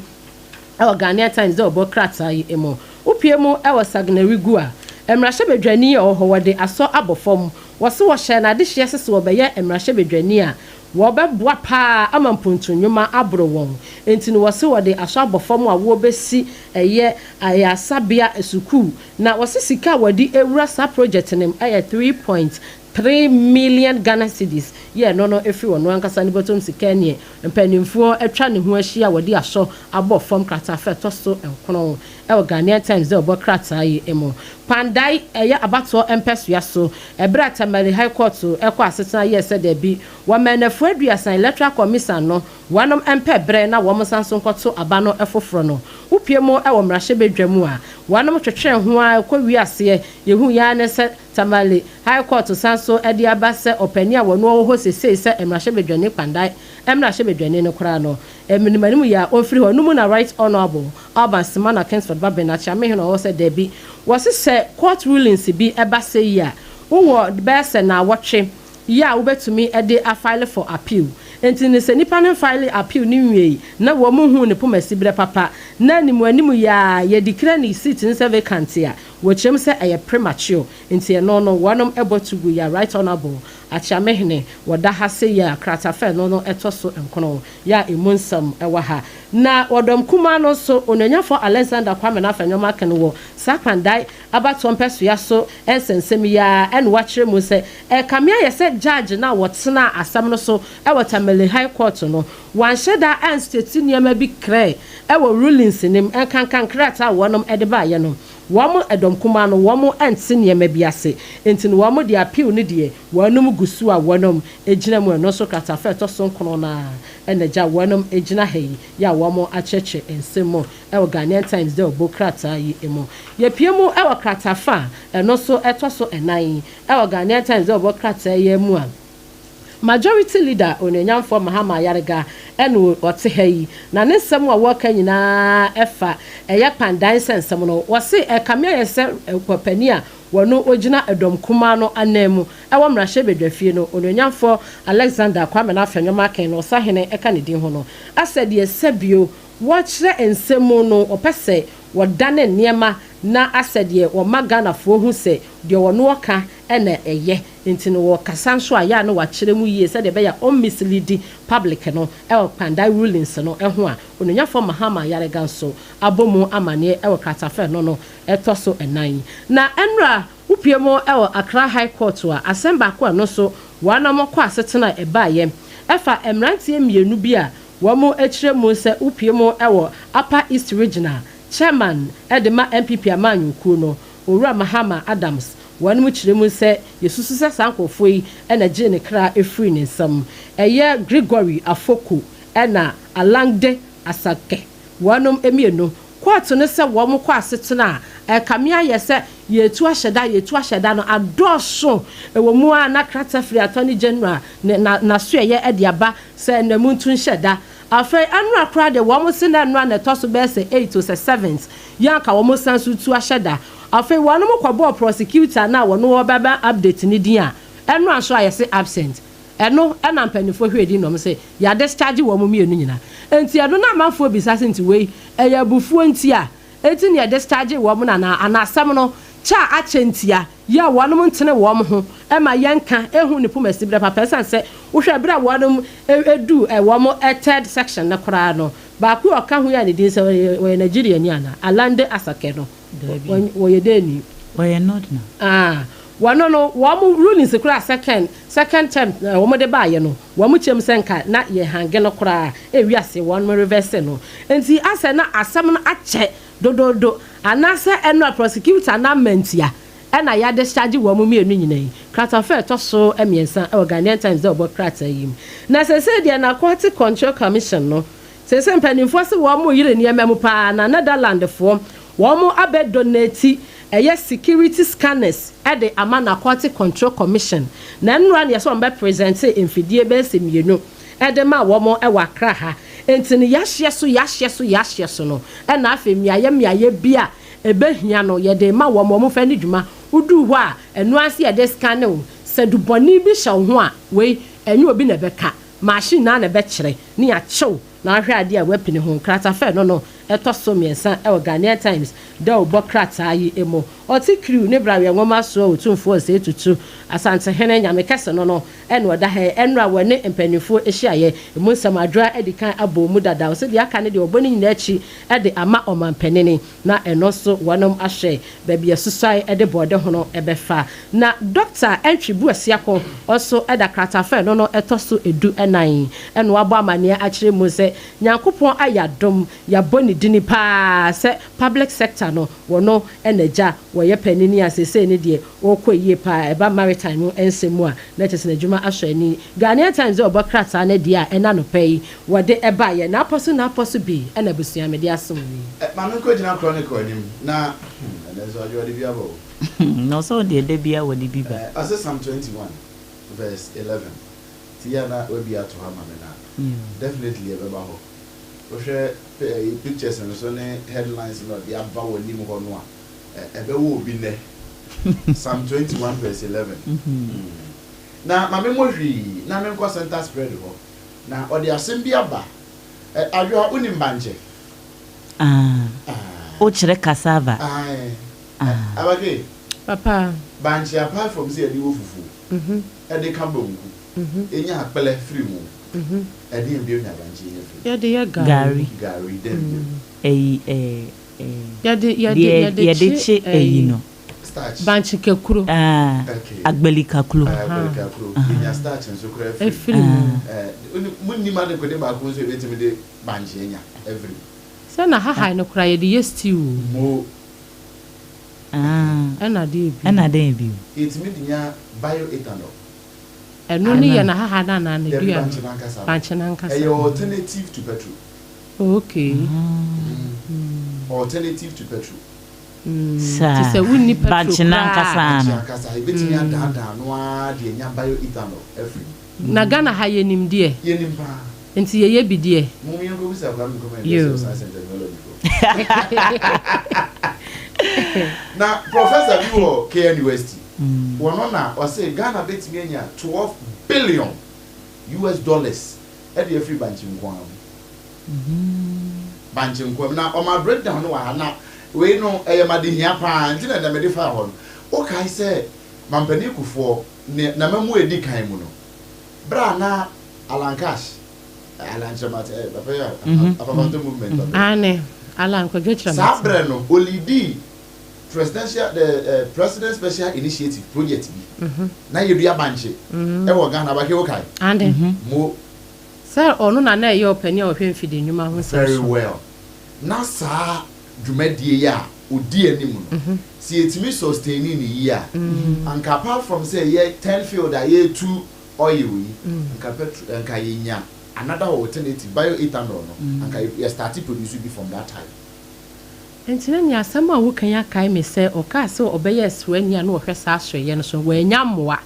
ɛwɔ Ghanaian Times dɛ ɔbɔ krataa yi mu. Wopie mu ɛwɔ Sagnarigu a, mmarahyɛbadwani a ɔwɔ hɔ wɔde asɔ abɔ fam, wɔse wɔhyɛ n'adehyeɛ sese wɔbɛyɛ mmarahyɛbadwani a wɔbɛboa paa ama mpontunwuma aboro wɔn. Nti no wɔse wɔde asɔ abɔ fam a wɔbɛsi ɛyɛ ayasabea sukuu, na wɔse sika a wɔde ewura saa project no mu ɛyɛ 3.3 million Ghana cedis. Yɛ no efiri wɔn ankasa ne bɔtɔm sika. Neɛ mpanimfoɔ atwa ne ho ahyia a wɔde asɔ abɔ fam. Krataa fɛ ɛtɔ so 9 ɛwɔ Ghanaian Times dɛ ɔbɔ krataa yi mu. Kpandai ɛyɛ abatoɔ mpɛsoa so, ɛberɛ a Tamale High Court ɛkɔ asetena yɛ sɛ dɛbi wɔma nnafua 30 Electoral Commission no wɔnom mpɛ berɛ na wɔn nsa nso nkɔto aba no foforɔ no. Wopie mu ɛwɔ mmarahyɛbadwa mu a wɔnom twetwe ho a ɛkɔ wiaseɛ, yɛhu ya ne sɛ Tamale High Court san so de aba sɛ ɔpanin a wɔn wɔ hɔ sesei sɛ mmarahyɛbadwani, Kpandai mmarahyɛbadwani no koraa no, mnimanim yɛ a ɔmfiri hɔ no mu, na Right Honourable Alban Sumana Kingsford Bagbin Akyeamehene ɔwɔ sɛ daabi, wɔse sɛ court rulings bi ɛba sɛ yi a, wowɔ bɛyɛ sɛ naawɔtwe yi a wobɛtumi de afile for appeal. Nti ne sɛ nipa no file appeal ne nwie na wɔn mu hu ne poma si berɛ papa na anim anim yɛ a yɛde kira ne seat no sɛ vacant a, wɔkyerɛm sɛ ɛyɛ premature. Nti ɛno no wɔnom ɛbɔ to gu yɛ Right Honourable Akyeamehene wɔda ha se yɛ a kratafɛ no ɛtɔ so 9 yɛ a emu nsɛm ɛwɔ ha. Na wɔdɔm kumaa no nso, Onuonyafo Alexander Kwame Afenyo-Markin wɔ saa Kpandai abatoɔ mpɛsoa so nsɛnsɛm yi a, ɛna wakyerɛ mu sɛ ɛkame ayɛ sɛ judge na wɔtena asɛm no so ɛwɔ Tamale High Court no, wanhyɛ da anstate nneɛma bi krɛ ɛwɔ rulings nim, nkankan krataa a wɔnom ɛde baayɛ no. Wɔn ɛdɔm kumaa no wɔn nte nneɛma bi ase, nti no wɔn de appeal no deɛ wɔnom gu so a wɔnom gyina mu. Ɛno nso kratafa ɛtɔ so nkron no ara ɛna gya wɔnom gyina ha yi yɛ a wɔn akyerɛkyerɛ nsɛm mu ɛwɔ Ghanaian Times dɛ ɔbɔ krataa yi mu. Yɛpie mu ɛwɔ kratafa a ɛno nso ɛtɔ so ɛnan ɛwɔ Ghanaian Times dɛ ɔbɔ krataa yi mu a, Majority Leader Onuonyamfoɔ Mahama Ayariga ɛna ɔte ha yi, na ne nsɛm a wɔreka nyinaa ɛfa ɛyɛ Kpandai nsɛnsɛm no. Wɔse ɛkame ayɛ sɛ pɔpani a wɔno ogyina ɛdɔm kumaa no anan mu ɛwɔ mmarahyɛbadwafie no, Onuonyamfoɔ Alexander Kwame Afenyo-Markin no, ɔsahene ɛka ne din ho no, asɛ deɛ sɛbio wɔkyerɛ nsɛm mu no, ɔpɛ sɛ wɔdane nneɛma na asɛ deɛ wɔma Ghanafoɔ hu sɛ deɛ wɔno ɔka ɛna ɛyɛ. Nti no wɔkasa nso a, yɛ a no wakyerɛ mu yie sɛdeɛ ɛbɛyɛ a ɔmmislead public no ɛwɔ Kpandai rulings no ɛho a Ononyafoɔ Mahama Ayariga nso abɔ mu amanneɛ ɛwɔ kratafa no ɛtɔ so ɛnan. Na ɛnora wopie mu ɛwɔ Accra High Court a, asɛm baako a ɛno nso wɔanam kɔ asetena a ɛbaeɛ ɛfa mmeranteɛ mmienu bi a wɔn akyerɛ mu sɛ wopie mu ɛwɔ Upper East Regional Chairman ɛde ma NPP amanyɔkuo no, Owura Mahama Adams, wɔn mu kyerɛ mu sɛ yɛsusu sɛ saa nkurɔfoɔ yi ɛna gye ne kra efiri ne nsam. Ɛyɛ Gregory Afoko ɛna Alangde Asake. Wɔnom mmienu, kɔɔto no sɛ wɔn kɔ asetena a ɛkame ayɛ sɛ yɛtu ahyɛda, yɛtu ahyɛda no adɔɔso ɛwɔ mu a, na krataa firi Attorney General ne na n'aso ɛyɛ ɛde aba sɛ ɛnam ntu nhyɛda. Afei ɛnora koraa deɛ, wɔn se na ɛnora na ɛtɔ so bɛyɛ sɛ eight o sɛ seventh yɛn aka wɔn san so tu ahyɛda. Afei wɔn kɔbɔɔ prosecutor na wɔn wɔbɛba update ne din a ɛnora nso a yɛsɛ absent. Ɛno ɛna mpanimfoɔ hwɛ edi nom sɛ yɛade discharge wɔn mmienu nyinaa. Nti ɛno na amanfoɔ bisa sɛ, nti wei ɛyɛ abufuo nti a eti ne yɛde discharge wɔn na na anaasɛm no kyɛ a akyɛ ntia yɛ a wɔn ntene wɔn ho ɛma yɛnka ehu ne poma si berɛ papa? Ɛsan sɛ wohwɛ berɛ a wɔn edu wɔn third section no koraa no, baako a ɔka ho yɛ a ne din sɛ wɔyɛ Nigeria ni ana Alande Asake no, wɔyɛ deni. Wɔyɛ northern. Ah, wɔn no wɔn rulings koraa, second term wɔn de baayɛ no, wɔn kyɛm sɛ nka na yɛ hang no koraa ewi ase, wɔn reverse no. Nti asɛ na asɛm no akyɛ dododo anaasɛ ɛno a prosecutor na mantia ɛna yɛade discharge wɔn mmienu nyinaa yi. Kratafa ɛtɔ so 3 ɛwɔ Ghanaian Times dɛ ɔbɔ krataa yi mu. Na sɛsɛ deɛ Narcotic Control Commission no, sɛsɛ mpanimfoɔ sɛ wɔn mo yere nneɛma mu paa na Netherlandfoɔ wɔn mo abɛ donate ɛyɛ security scanners ɛde ama Narcotic Control Commission. Na nnura ne yɛsɛ wɔn bɛ present mfidie bɛyɛ sɛ mmienu ɛde ma wɔn ɛwɔ Accra ha. Nti no yɛahyɛ so, yɛahyɛ so, yɛahyɛ so no, ɛna afei mmeayɛ mmeayɛ bi a ɛbɛhia no yɛde ma wɔn, wɔn fɛ ne dwuma. Woduu hɔ a, ɛno ase yɛde scan wo sɛ dubɔne bi hyɛ wo ho a, wei ɛnyɛ obi na ɛbɛka, machine naa na ɛbɛkyerɛ ne yɛakyɛw na ahwɛ adeɛ a wapini ho. Nkratafa no ɛtɔ so 3 ɛwɔ Ghanaian Times dɛ ɔbɔ krataa yi mu. Ɔte kiriw ne braweɛ nwoma so a, Otumfoɔ Ɔsɛ Tutu Asantehene Nyame kɛse no ɛna ɔda ha. Ɛnora wɔne mpanimfoɔ ahyiaeɛ emu nsɛm adwoa adi kan abɔ mu dada. Ɔsɛ deɛ aka ne deɛ ɔbɔ ne nyinaa akyi ɛde ama ɔmanpanini na ɛno nso wɔnom ahyɛ baabi ɛsosae ɛde bɔɔde ho no ɛbɛfa. Na Dr. Antwi Boasiako ɔso ɛda kratafa no ɛtɔ so 14, ɛna wabɔ amanneɛ akyerɛ mu sɛ Nyankopɔn ayɛ adom, yɛabɔ ne dini paa sɛ public sector no wɔno ɛna gya wɔyɛ panini a seesei ne deɛ wɔrekɔ yie paa. Ɛba maritime mu nsɛm mu a, na kyerɛ sɛ n'adwuma asɔ ani. Ghanaian Times sɛ ɔbɔ krataa no deɛ a ɛna nɔpɛ yi wɔde ɛbaeɛ n'apɔ so bi ɛna abusua mede asom yi. Maame, nkɔ gyina Chronicle anim na ɛnɛ nso adwo ɔde bi aba o. Na ɔsɛ ɔde ɛda bi a wɔde bi ba. Ɔsɛ Psalm 21 verse 11 ti yɛ na wabi ato ha ma me na definitely ɛbɛba hɔ. Wohwɛ pictures no so ne headlines no ɔde aba wɔ anim hɔ no a, ɛbɛwɔ obi nnɛ. Psalm 21 verse 11. Na maame mmɔ hwii na menkɔ center spread hɔ na ɔde asɛm bi aba. Adwoa, wonim bankyɛ? Ah, wokyerɛ cassava. Aye. Abake. Papa. Bankye, apart from sɛ yɛde wɔ fufuo, ɛde ka banku, ɛnya akpɛlɛ firi mu, ɛde yɛn bio nya bankye nya firi? Yɛde yɛ gari. Gari dɛn bio? Ɛyi ɛɛ Yɛde deɛ yɛde yɛde kye ɛyi no. Starch. Bankye kakuro. Ah, Okay. Agbeli kaklo. Agbeli kakro, yɛnya starch nso koraa firi. Efiri mu. Munnim adekode baako nso yɛbɛtumi de bankye anya every Sɛ na hahae no koraa yɛde yɛ stew. Mo. Ɛna deɛ bio? Ɛna deɛn bio? Yɛtumi de nya bioethanol. Ɛno ne yɛ n'ahaha no anaa ne Dabi, dua no? bankye no ankasa no. Bankye no ankasa. Ɛyɛ alternative to petrol. Oh, okay. Alternative to petrol. Nti sɛ wonni petrol Bankye no koraa a. ankasa Bankye no. ankasa, yɛbɛtumi adaadaa no ara de anya bioethanol afiri mu. Na Ghana ha yɛnim deɛ? Yɛnim paa. Nti yɛyɛ bi deɛ? Mom yɛnkɔbisa Kwame Nkrumah University of Science and Technology foɔ. Na professor bi wɔ KNUST, wɔno na ɔse Ghana bɛtumi anya 12 billion US dollars de afiri bankye nko ara mu. Bankye nko ara mu. Na ɔma breakdown no wɔ ha. Na wei no ɛyɛ m'adehia paa nti na ɛnɛ mede faa hɔ no. Wokae sɛ Mampanin Kufuor ne n'amammuo a ɛdi kan mu no, berɛ a na Alan Cash, Alan Kyerematen, eh, papa yi a, Afafanto movement papa yi. Aane, Alan Kwadwo Saa Kyerematen. berɛ no, ɔliidii Presidential, the eh, President Special Initiative project bi. Na yɛdua bankye wɔ Ghana, Abake wokae? Aane. Mo. Sɛ ɔno na na ɛyɛ ɔpanin a ɔhwɛ mfidi nnwuma ho nsɛm Very so. well. Na saa dwumadie yi a ɔdi anim no, sɛ yɛtumi sustaini no yie a, anka apart from sɛ yɛ ten field a yɛretu oil yi, anka petro, anka yɛnya another alternative, bioethanol no, anka yɛ starte produce bi from that time. Enti na nea asɛm a woka yi akae me sɛ ɔkaa sɛ ɔbɛyɛ soani a na ɔhwɛ saa asoɛeɛ no so no, wannya mmoa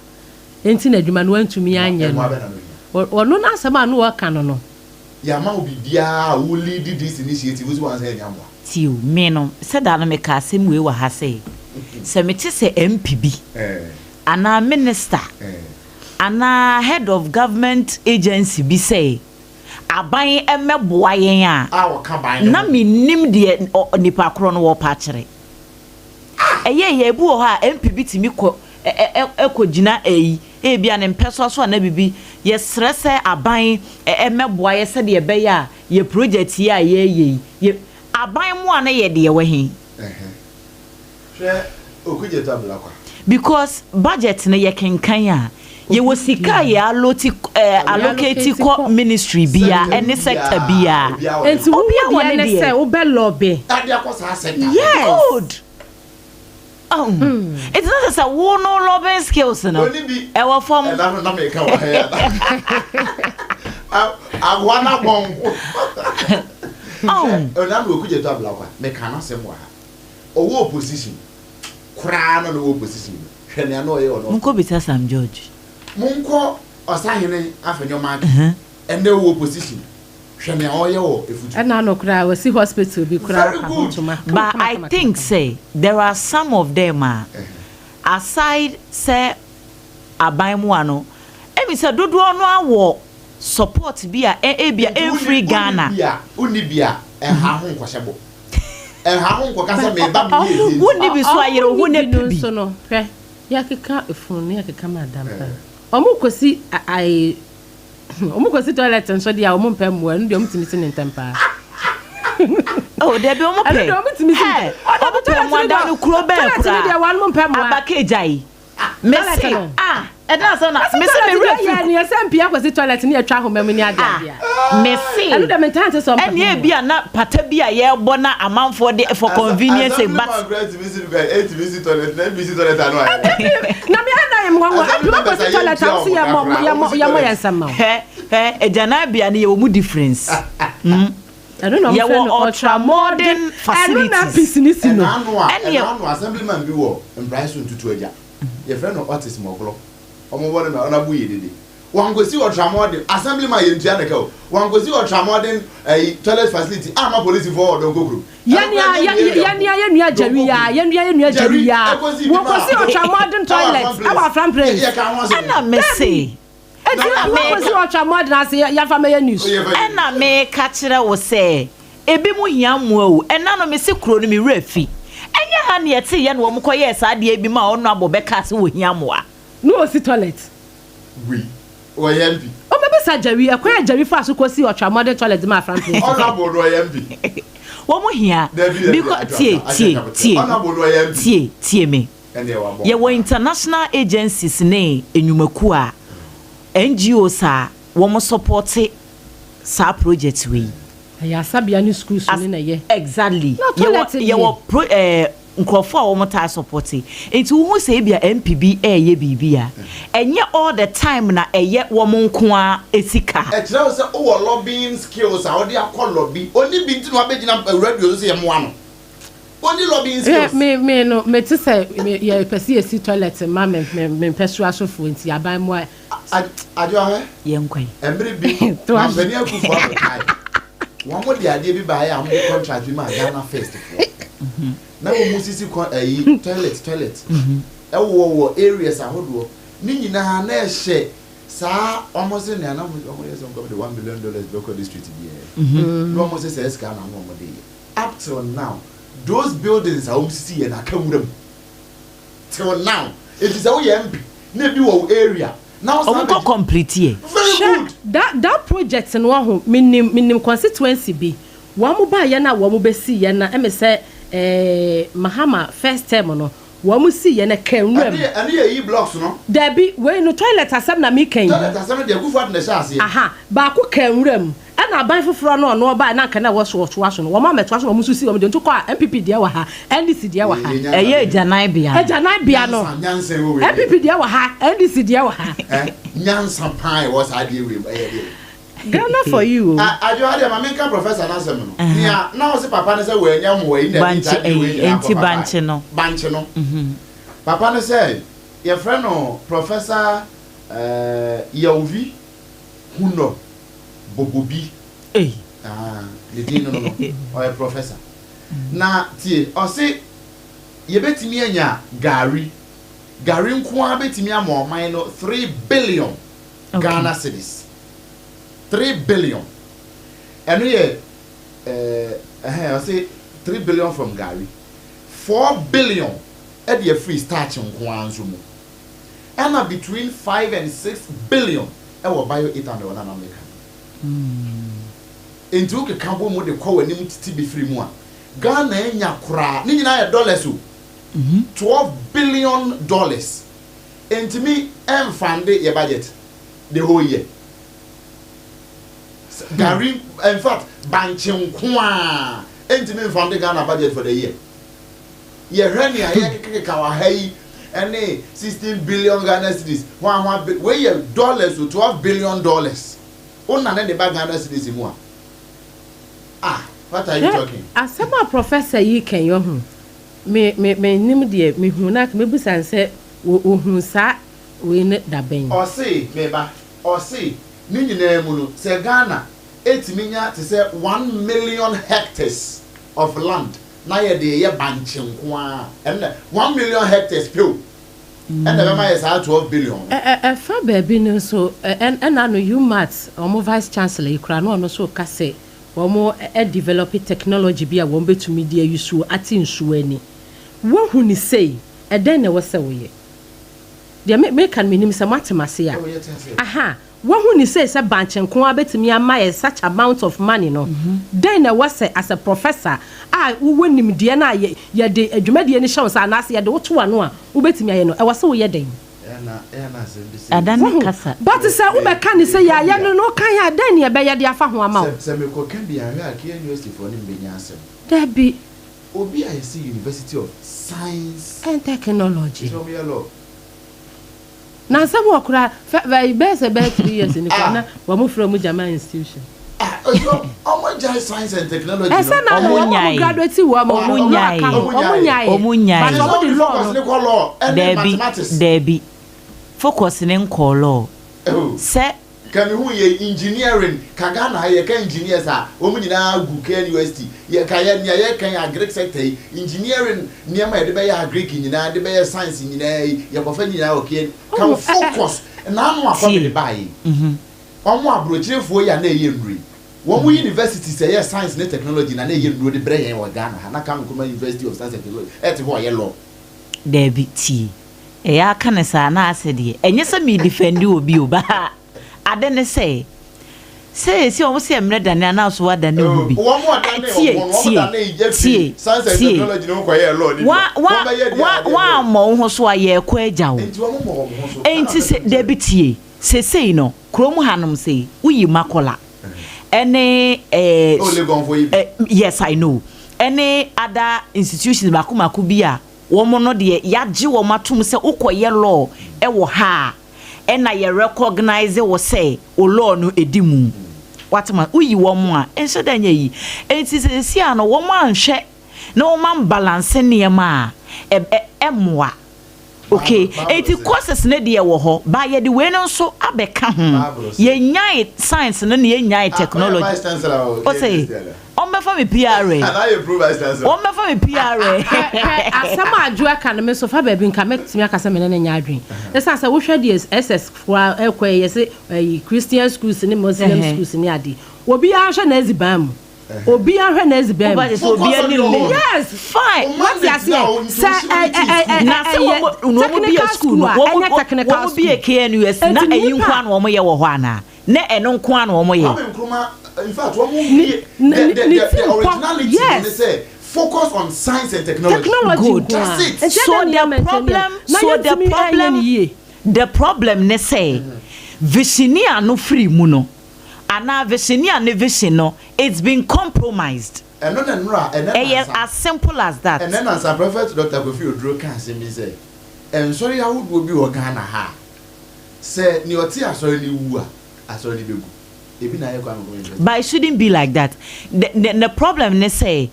enti na adwuma no wantumi Mmoa, anyɛ mmoa no. bɛn na na ohia? Ɔno n'asɛm a na ɔreka no no. Yɛama wo biribiara a wo lead this initiative, wo se wansan annya mmoa. Tie o, me no, sɛ da no mekaa asɛm wei wɔ ha sɛ, sɛ mete sɛ MP bi anaa minister anaa head of government agency bi sɛ aban mmɛboa yɛn a, A ɔka ban no na ho bi. mennim deɛ ɔ, nipa korɔ no wɔrepɛ akyerɛ. Ɛyɛ yɛ, ebi wɔ hɔ a MP bi tumi kɔ ɛ, ɛ, ɛ, kɔgyina ɛyi, ebia ne mpɛsoa so anaa biribi, yɛsrɛ sɛ aban ɛ, mmɛboa yɛ sɛdeɛ ɛbɛyɛ a yɛ project yi a yɛreyɛ yi, yɛ, aban mmoa no yɛ deɛ wɔ he? Ɛhɛ. Hwɛ Okudzeto Ablakwa. Because budget no yɛ kenkan a, yɛwɔ sika a yɛ alloti eh, allocate kɔ ministry bia ɛne sector bia. Nti wo Obia wo wɔ deɛ ne ne deɛ. sɛ wobɛ lobby. Ade akɔ saa sector no. Yes. Good. Oh. Nti na sɛ sɛ wo no lobbying skills no Oni bi. ɛwɔ fam. Ɛna no na meka wɔ ha yi ana. Agoa no abɔn ho. Oh. Hwɛ, ɛna no Okudzeto Ablakwa, meka n'asɛm wɔ ha. Ɔwɔ opposition koraa na na ɔwɔ opposition no, hwɛ nea na ɔyɛ wɔ North. Monkɔ bisa Sam George. Monkɔ Ɔsahene Afenyo-Markin, ɛnnɛ ɔwɔ opposition, hwɛ nea ɔyɛ wɔ Efutu. Ɛna ano koraa wasi hospital bi koraa Very apa ho good. ntoma kama But kama I kama think kama. sɛ there are some of them a aside sɛ aban mmoa no, ɛmi sɛ dodoɔ no ara wɔ support bi a ebia Nti wonni ɛmfiri wonni Ghana. bi a wonni bi a ɛnha ho nkɔhyɛ bɔ. Ɛnha ho nkɔka sɛ meba meyɛ deɛ nti. Wonni bi so a yere wo ho Ɔmo na nni bi pɛ no bi. nso no, hwɛ, yɛakeka efunu no yɛakeka ma adampa. Ɔmo kɔsi ae, ɔmo kɔsi toilet nso deɛ a ɔmo mpɛ mmoa, ɛno deɛ ɔmo tumi si ne ntɛm paa. Oh, dabi ɔmo Ɛno pɛ. deɛ ɔmo tumi si Hɛ, ntɛm. Ɔda ɔmo pɛ toilet mmoa no da deɛ, no kuro bɛn toilet no koraa. deɛ wɔn mpɛ mmoa. Abake gyae. Toilet Mese, no. ah, ɛda asɛm na, Ɛsɛ mese me toilet werɛ deɛ fi yɛ neɛ sɛ mpia kɔsi toilet ne yɛtwa ahoma mu ne ade Ah, adeɛ a. mese, Ɛno deɛ mentaa nte sɛ ɔmpɛ ho ɛne mmoa. ebi a na pata bi a yɛbɔ na amanfoɔ de for convenience sake, Assembly but. man koraa tumi si no kwan, ɛtumi si toilet na NPC toilet ano ayɛ dɛ. Na me ana yɛ nwanwa, Assembly ɛbi members wakɔsi a toilet a yɛntua wo se wɔn ka yɛmmɔ koraa, yɛmmɔ wɔn si yɛmmɔ toilet. yɛn nsɛm ma wo. Hwɛ, hwɛ, agyananbea no yɛwɔ mu difference. Hmm. Ɛno na wɔfrɛ Yɛwɔ no ultra modern Ɛno na facilities. peace ne si no. Ɛna ano a, Ɛneɛ. ɛna ano assemblyman bi wɔ mprae so ntutu agya. Yɛfrɛ no Otis Mɔglɔ. Wɔbɔ no na ɔnabo yɛ dede. Wankosi ultra-modern, assemblyman yɛntua ne ka o. Wankosi ultra-modern ɛyi toilet facility amma polisifoɔ wɔ Donko kurom. Ɛno Yɛn koraa a nyɛ yɛ me area yɛn mpo. a yɛn nua Jerry Donko ya kurom. yɛn nua yɛn nua Jerry Jerry ya ɛkɔsi bi ma wɔkɔsi ultra-modern ɛwɔ toilet Afram ɛwɔ Place. Afram Yɛ Place. yɛka ho asɛm. Ɛna mese. Dabi. Eti Ɛna na meka. wɔkɔsi ultra-modern ase yɛfa mɛyɛ news. Ɛna meka kyerɛ wo sɛ ebinom hia mmoa o. Ɛna no mese kuro no me werɛ fi. Ɛnyɛ ha na yɛteeɛ na wɔn kɔyɛɛ saa adeɛ bi maa Honourable bɛkaa sɛ wɔhia mmoa. Na ɔsi toilet. Wei ɔyɛ MP. Ɔbɛbisa Jerry ɛkwan a Jerry faa so kɔsii ultra-modern toilet de maa Franklin nso. Honourable no ɔyɛ MP. Wɔn hia. Dabi dabi Because tie tie tie Honourable no ɔyɛ MP. tie tie me. Ɛnneɛ wabɔ Yɛwɔ mpaa. international agencies ne nnwumakuo a, NGOs a wɔn sɔpɔte saa project wei. Ɛyɛ asabea ne schools As no na ɛyɛ. exactly. Na Yɛwɔ toilet deɛ. yɛwɔ pro ɛɛ. Nkurɔfoɔ a wɔn taa support, nti wohu sɛ ebi a MP bi ɛɛyɛ biribi a, ɛnyɛ all the time na ɛyɛ wɔn nko ara sika. Ɛkyerɛ wo sɛ wowɔ lobbying skills a wode akɔ lobby. Ɔni bi nti na wabɛgyina radio so sɛ yɛmmoa no. Ɔni lobbying skills. Me no, mete sɛ yɛpɛ sɛ yɛsi toilet ma me mpɛ so asofoɔ, nti aban mu a. Adwo ahwɛ. Yɛnkwan. Mmerɛ bi, mampanin Akufo Addo kae, wɔn mo de adeɛ bi baeɛ a wɔn de contract bi ma Ghana First foɔ na wɔn mu sisi kɔ ɛyi toilet ɛwɔ wɔ areas ahodoɔ ne nyinaa, na ɛhyɛ saa wɔn se nea na wɔn yɛ sɛ wɔn kɔ de $1 million bɛkɔ district biara, na wɔn sɛ sɛ sika na wɔn de yɛ. Up till now, those buildings a wɔn sisi yɛ na aka nwura mu till now. Eti sɛ woyɛ MP na ebi wɔ wo area na wɔn kɔ complete yɛ. Very good. That project no ho, minim constituency bi, wɔn mo ba yɛ na wɔn mo bɛsi yɛ na ɛmɛ sɛ Mahama first term no, wɔn mo si yɛ na kɛ nwura mu. Ɛne yɛ yi blocks no. Dabi, wei no, toilet asɛm na mi kɛn. Toilet asɛm deɛ, Akufo Addo na ɛhyɛ aseɛ. Aha, baako kɛ nwura mu, ɛna aban foforɔ no, ɔno ɔbaa na nka na ɛwɔ so ɔtoa so no, wɔn amɛtoa so na wɔn nso si wɔn deɛ. Nti kɔ a, NPP deɛ wɔ ha, NDC deɛ wɔ ha. Ɛyɛ agyanan bea. Agyanan bea no, NPP deɛ wɔ ha, NDC deɛ wɔ ha. Nyansa paa ɛwɔ saa adeɛ wei mu, ɛyɛ deɛ. Ghana for you o. Adwo adeɛ, ma menka professor n'asɛm no nea na ɔse papa no sɛ wɔanya mmoa yi na ɛde saa adeɛ wei nyinaa kɔ. Bankye no. Bankye no, papa no sɛ yɛfrɛ no Professor Yaovi Hunɔ Bobobi. Ne din no, ɔyɛ professor na tie, ɔse yɛbɛtumi anya gari. Gari nko ara bɛtumi ama ɔman no 3 billion Ghana cedis. 3 billion, ɛno yɛ ɛhɛn, ɔse 3 billion from gari, 4 billion ɛde afiri starch nko ara nso mu, ɛna between 5 and 6 billion ɛwɔ bio ethanol na anamika. Nti wokeka bɔ mu de kɔ w'anim titi bi firi mu a, Ghana anya koraa, ne nyinaa yɛ dollars o, $12 billion. Ntumi ɛnfund yɛ budget the whole year. Gari, in fact, bankye nko a ntumi nfund Ghana budget for the year. Yɛhwɛ nea yɛkekeka wɔ ha yi, ɛne 16 billion Ghana cedis ho ahoa. Wei yɛ dollars o, $12 billion. Wona ne de ba Ghana cedis mu a, ah, what are you talking? Asɛm a professor yi kɛn yɛ ho, me nim deɛ mehu na mebusa sɛ wohu saa wei ne dabɛn? Ɔse meba, ɔse ne nyinaa mu no, sɛ Ghana etumi nya te sɛ 1 million hectares of land na yɛde yɛ bankye nko ara, ɛnna 1 million hectares pew, ɛnna ɛbɛma yɛ saa 12 billion no. Ɛ ɛfa baabi no nso, ɛ ɛna no UMaT wɔn vice chancellor yi koraa na ɔno nso ka sɛ wɔn ɛ develop technology bi a wɔn bɛtumi de ayi suo ate nsuo ani. Wohu ne sei, ɛdɛn na ɛwɔ sɛ woyɛ? Deɛ me meka no, menim sɛ moate ase a. Oh, yɛte ase. Aha, wohu ne sei sɛ bankye nko ara bɛtumi ama yɛ such amount of money no, dɛn na ɛwɔ sɛ as a professor a wowɔ nimdeɛ no a yɛde adwumadie no hyɛ wo sɛ anaasɛ yɛde woto ano a wobɛtumi ayɛ no, ɛwɔ sɛ woyɛ dɛn? Ɛna asɛm bi sɛ. Ada ne Wohu? kasa. But sɛ wobɛka ne sɛ yɛayɛ no no, woka a, dɛn ne ɛbɛyɛ de afa ho ama wo? Sɛ mekɔka bi ahwɛ a, KNUST foɔ ne mbɛnya asɛm. Dabi. Obi a yɛsɛ University of Science and Technology. Sɛ ɔmoyɛ law. Na nsɛm wɔ koraa fɛ bɛyɛ sɛ bɛyɛ 3 years ni koraa na wɔn mo frɛ mo gyama institution. Ah, ɔmo gyae science and technology no. Ɛsɛ na Ɔmo wɔn mo nyae. graduate wɔ mo Ɔmo law nyae. aka ho. Ɔmo Ɔmo nyae. nyae. Ɔmo nyae. But ɔmo de law focus no ne kɔ law ɛne Daabi. mathematics. Daabi, focus ne nkɔɔ law. Oh. Sɛ Ka mi hu yɛ engineering ka Ghana ha, yɛka engineers a, wɔn nyinaa gu KNUST. Yɛka yɛ nea yɛka yɛ agric sector yi, engineering nneɛma yɛde bɛyɛ agric nyinaa, de bɛyɛ science nyinaa yi, yɛkɔfɛ nyinaa wɔ KN ka. Oh, focus n'ano akɔ Tie. de baa yi, wɔn aburokyerefoɔ yi a na ɛyɛ nnuro yi, wɔn universities ɛyɛ science ne technology na ɛyɛ nnuro de brɛ yɛn wɔ Ghana ha, na Kwame Nkrumah University of Science and Technology ɛte hɔ ɔyɛ law. Daabi, tie, ɛyɛ aka ne saa na asɛ deɛ ɛnyɛ sɛ meredefend obi o, ba ade ne sɛ esi wɔn sɛ mmerɛ dane anaa so wadane ho bi. Wɔn a dane Tie, wɔn wɔn tie, dane yɛ tie, fi science and tie. technology ne ho kɔyɛ law ni wa deɛ wa wɔn bɛyɛ deɛ wa adeɛ wa mmɔ wo ho so a, yɛrekɔ agya wo. Nti wɔn mɔ wɔn ho so. Enti sɛ dabi, tie, sesei no kurom hanom sei, woyi Makola ɛne O Legonfo yi bi. Yes, I know. Ɛne other institutions baako baako bi a wɔn no deɛ, yagye wɔn atom sɛ wokɔyɛ law ɛwɔ ha a, ɛna yɛ recognize wɔ sɛ o law no edi mu. Watema woyi wɔn a ɛnhyɛ dɛ nyɛ yi. Eti sɛ a no wɔn anhwɛ na wɔn ambalance nneɛma a ɛ ɛ ɛmoa. Okay, eti courses ne deɛ wɔ hɔ ba, yɛde wei no nso abɛka ho. Yɛnyae science no na yɛnyae technology. Ɔsɛ ɔmbɛfa mi pra, ɔmbɛfa mi pra. Asɛm a Adwo aka no, me so fa baabi nka mɛtumi aka sɛ mene ne nyɛ adwen, ɛsiane sɛ wohwɛ deɛ SS foa ɛkɔ, yɛ sɛ ɛyi Christian schools ne Muslim schools ne ade, obiara hwɛ n'aziban mu, obiara hwɛ n'aziban mu. Obiara ni le. Yes. Fine. Wate aseɛ sɛ ɛ ɛ ɛ Na sɛ wɔn wɔn bi yɛ school no, wɔn ɛnyɛ technical wɔn bi yɛ KNUS na ɛyi nko ano wɔn yɛ wɔ hɔ ana, na ɛno nko ano wɔn yɛ. Kwame Nkrumah, in fact, wɔn mu the originality ne sɛ focus on science and technology. Technology. Good. That's it. So the problem ne sɛ visionia no firi mu no anaa visionia ne vision no, it's been compromised. Ɛno na nnura ɛnɛ. Ɛyɛ as simple as that. Ɛnɛ nansa Prophet Dr. Kofi Oduro ka asɛm bi sɛ nsɔre ahodoɔ bi wɔ Ghana ha, sɛ nea ɔte asɔre no wu a, asɔre no bɛgu. Ebi na ayɛ Kwame Nkrumah University. But it shouldn't be like that. The problem ne sɛ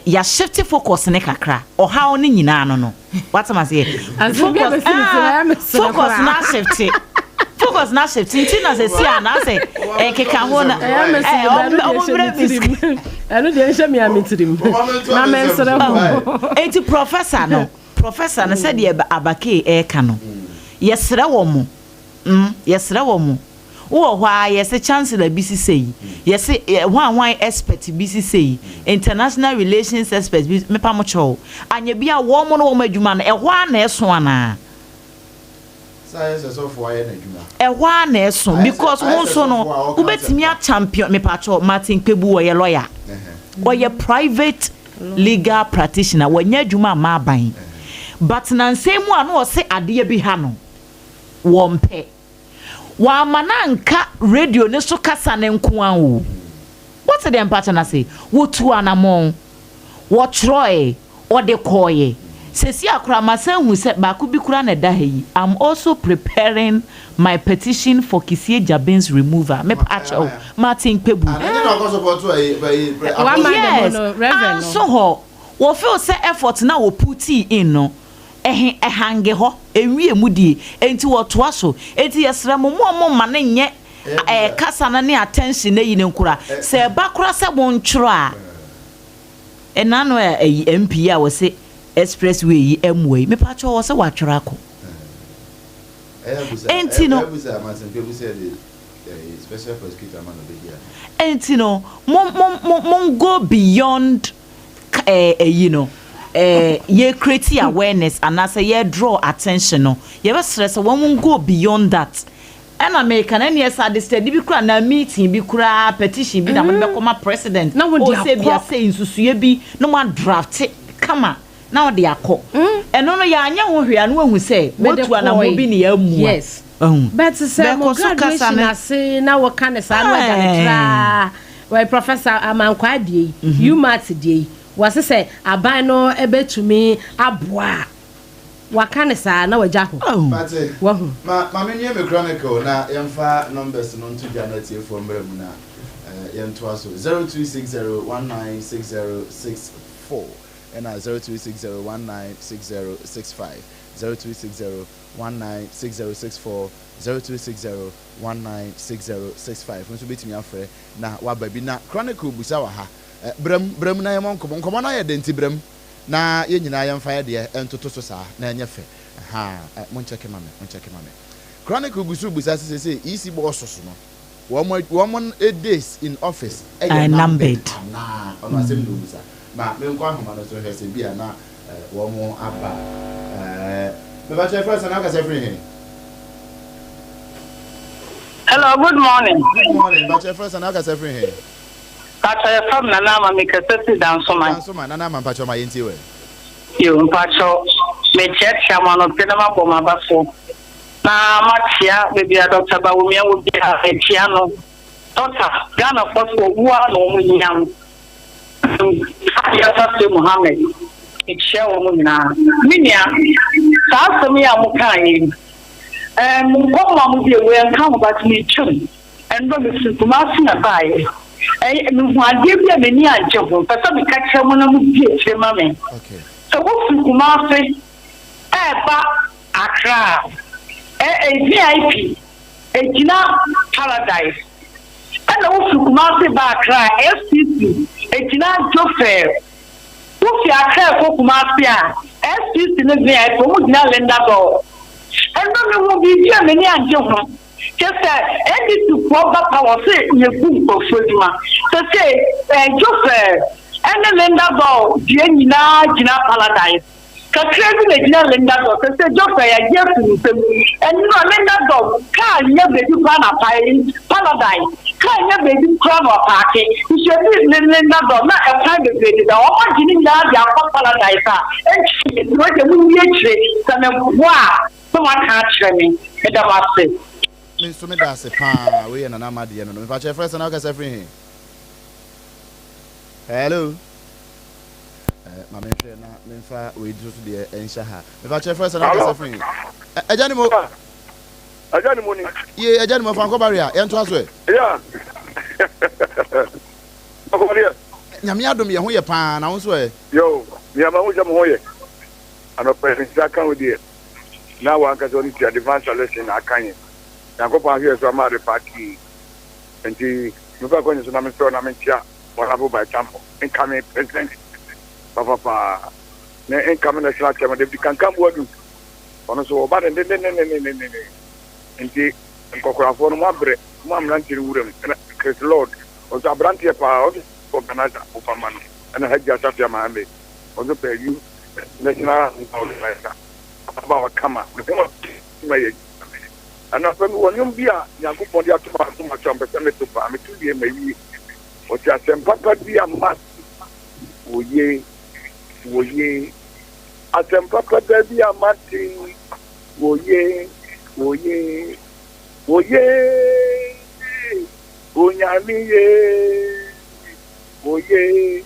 ya shift focus ne kakra. Ɔhaw ne nyinaa no, watam aseɛ, focus, ah, focus na shift, focus na shift, nti na sɛ si a na sɛ ɛkeka ho na ɔmo mmerɛ bi. Ɛno deɛ, nhyɛ mi a mi tirim na mɛ nsrɛ ho. Eti professor no, sɛdeɛ abake ɛɛka no, yɛsrɛ wɔ mo, yɛsrɛ wɔ mo. Wowɔ hɔ a, yɛsɛ chancellor bi sise yi, yɛsɛ hwan hwan expert bi sise yi, international relations expert bi. Mepa mo kyɛw, anya bi a wɔn mo no wɔn adwuma no ɛhɔ a na ɛso anaa? Ɛhɔ a na ɛso, because wɔn nso no wobɛtumi achampion. Mepa kyɛw, Martin Kpebu, wɔyɛ lawyer, ɔyɛ private legal practitioner, wɔnyɛ adwuma ama aban, but nansɛn mu a no ɔsɛ adeɛ bi ha no wɔn pɛ wàmà na nka radio ne so kasa ne nko a o. Wɔte deɛ mpakyɛ na se wotu anamɔn, wɔtwerɛɛ, ɔde kɔɔyɛ. Sesi akora masan hu sɛ baako bi kura na ɛda ha yi. I'm also preparing my petition for Kissi Agyebeng's removal. Mepakyɛw, Martin Kpebu. Yes, anso hɔ wɔfeel sɛ effort na wɔ put in no ɛhe ɛhange hɔ ewie mu die, enti wɔtoa so. Enti yɛsrɛ mo, mo a mo ma ne nyɛ kasa no ne attention na yi ne nkora sɛ ɛba kora sɛ mo ntwerɛ a ɛna no ɛyi MP a wɔsɛ expressway yi ɛmoa yi, mepa kyɛw, wɔ sɛ wɔatwerɛ akɔ. Enti no mo go beyond ɛyi no, yɛ create awareness anaasɛ yɛ draw attention no. Yɛbɛsrɛ sɛ wɔn go beyond that. Ɛna meka na neɛ sɛ adesrɛde bi kora na meeting bi koraa, petition bi na mo bɛkɔ ma president. Na wɔde akɔ bi asɛ nsusue bi na mo adraft kama na wɔde akɔ. Ɛno no yɛanyɛ ho hwee a, no wahu sɛ wotu anammɔ bi ne yɛamua. Yes, but sɛ mo graduation ase na wɔka ne saa na wɔagya ne traa wɔyɛ Professor Amankwa deɛ yi, UMaT deɛ yi, wɔse sɛ aban no bɛtumi aboa a, waka ne saa na wagya hɔ. Mate. Wahu. Ma me nwie me chronicle na yɛmfa numbers no nto dwa na atiefoɔ mmerɛ mu na yɛntoa so. 0260196064 ɛna 0260196065, 0260196064, 0260196065 nso bɛtumi afrɛ na waba bi. Na chronicle busa wɔ ha, brɛm brɛm na yɛmɔ nkɔmmɔ. Nkɔmmɔ no ayɛ dɛ, nti brɛm na yɛn nyinaa yɛmfa yɛ deɛ ɛntoto so saa na ɛnyɛ fɛ ha. Monkyɛke ma me, monkyɛke ma me. Chronicle gu so busa sɛ sɛ EC bɔɔso so no, wɔn days in office ɛyɛ numbered anaa? Ɔno asɛm na obusa. Ma menkɔ ahoma no so hwɛ sɛ bi a na wɔn aba. Mebakyɛ fɛ sɛ n'akasa firi he? Hello, good morning. Good morning. Bakyɛ fɛ sɛ n'akasa firi he? Pakyɛ, yɛ fam Nana Ama, mi kasa fi Dansoman. Dansoma. Nana Ama, mpakyɛ ma yɛntie wɛ. Yo, mpakyɛ, mekyerɛkyerɛ mo anɔpɛ na mabɔ mo aba so. Na makyea baabi a Dr. Bawumia wɔ bi a mekyea no. Doctor, Ghana fɔ so owó a na wɔn hia no. Hadiya Mohammed, mekyia wɔn nyinaa. Me nua, saa asɛm yi a mokaa yi, mo nkɔmmɔ a mode ewu ɛnka ho, but metwam. Ɛndɔ mefiri Kumase na baeɛ. Ɛyɛ mehu adeɛ bi a m'ani agye ho. Pɛ sɛ meka kyerɛ mo na modi akyire ma me. Sɛ wofiri Kumase ɛɛba Accra a, ɛ VIP egyina Paradise. Ɛna wofiri Kumase ba Accra a, FCC egyina Jofel. Wofi Accra kɔ Kumase a, FCC ne VIP wɔn gyina Linda Dor. Ɛno mehu biribi a m'ani agye ho. Kyɛ sɛ NDC foɔ ba power sɛ yɛgu nkurɔfoɔ adwuma. Sɛ sɛ Jofel ɛne Linda Dor deɛ nyinaa gyina Paradise. Kakra bi na gyina Linda Dor. Sɛ sɛ Jofel yɛagye afi ne nsam. Ɛno a Linda Dor kaa nyɛ baabi koraa na pae Paradise. Kaa nyɛ baabi koraa na ɔpark. Nso ebi ne Linda Dor na ɛkwan bebree deda. Wɔn agye ne nyinaa de akɔ Paradise a ɛntwi yɛ. Nti wɔde mu nni akyire sɛ meboa a sɛ wɔaka akyerɛ me. Meda mo ase. Me nso meda ase paa. Wei yɛ Nana Ama deɛ no no. Mepa kyɛ frɛ sɛ na wokasa firi he? Hello. Ma menhwɛ na memfa wei so so deɛ ɛnhyɛ ha. Mepa kyɛ frɛ sɛ na wokasa firi he? Agya ne mo. Agya ne mo ni. Ye, agya ne mo fa nkɔ barrier. Yɛntoa so ɛ. Yeah. Ɔkɔdeɛ. Nyame adom yɛ ho yɛ paa, na wo nso ɛ? Yo, nea mahu sɛ mo ho yɛ. Anɔpa yi nsa ka wo deɛ. Na wankasa ɔne tua divine selection na aka yɛn. Nyankopɔn ahwɛ yɛ so ama ade pa tii. Nti mefa kwan so na mesrɛ na menkyia Honorable Baitampo incoming president papapaa ne incoming national chairman David Kankan Boadu. Ɔno nso ɔba dendendendendenden. Nti nkɔkorafoɔ no mo abrɛ mo mmeranteɛ no wura mu. Ɛna Chris Lord ɔnso aberanteɛ paa, ɔnso organizer mofa ma no. Ɛna Hajji Asafia Mahame ɔnso pɛ youth national organizer ababaawa kama ne ho ma yɛ adwuma. Anɔpa mi wɔ nnwom bi a Nyankopɔn de ato m'akoma so a mpɛ sɛ meto paa. Meto wie ma wie. Ɔte asɛm papa bi a ma woye woye. Asɛm papa da bi a mate woye woye woye. Onyame ye woye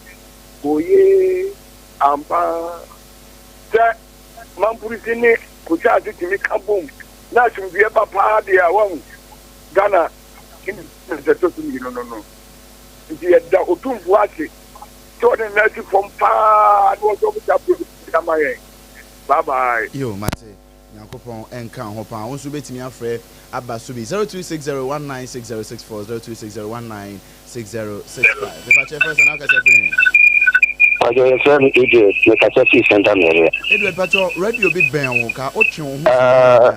woye ampa. Sɛ Mampurisi ne Kusaase tumi ka bom na asomdwoeɛ ba paa deɛ a, wahu Ghana independence ɛtɔ so mmienu no no. Nti yɛda Otumfoɔ ase sɛ ɔde ne nan asi fam paa na ɔsɛ ɔmo saa project yi ama yɛn. Bye bye. Yo, mate. Nyankopɔn nka wo ho paa. Wo nso wobɛtumi afrɛ aba so bi. 0260196064, 0260196065. Mepakyɛ frɛ sɛ na wokasa firi he? Pakyɛ yɛfrɛ me Edward, mekasa firi Santa Maria. Edward pakyɛ radio bi bɛn wo ka wotwe wo ho firi baabi a.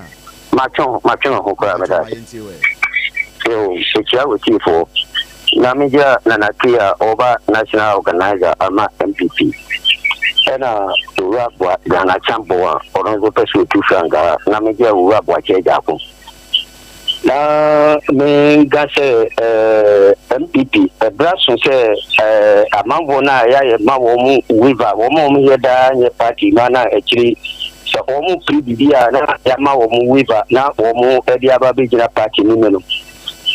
Matwe matwe me ho koraa Pakyɛ meda ma ase. yɛntie wɛ. Yo, mekyia w'atiefoɔ na megyina Nana Kay a ɔba National Organizer ama NPP ɛna Owura Boa Ghana Champon a ɔno nso pɛ sɛ ɔtu frankaa na megyina Owura Boakye Agyarko na menka sɛ eh, NPP ɛberɛ aso sɛ eh, amanfoɔ no a yɛayɛ ma wɔn waiver, wɔn a wɔyɛ daa nyɛ party ma na akyire sɛ wɔn pere biribi a na yɛama wɔn waiver na wɔn de aba bɛgyina party no mu no,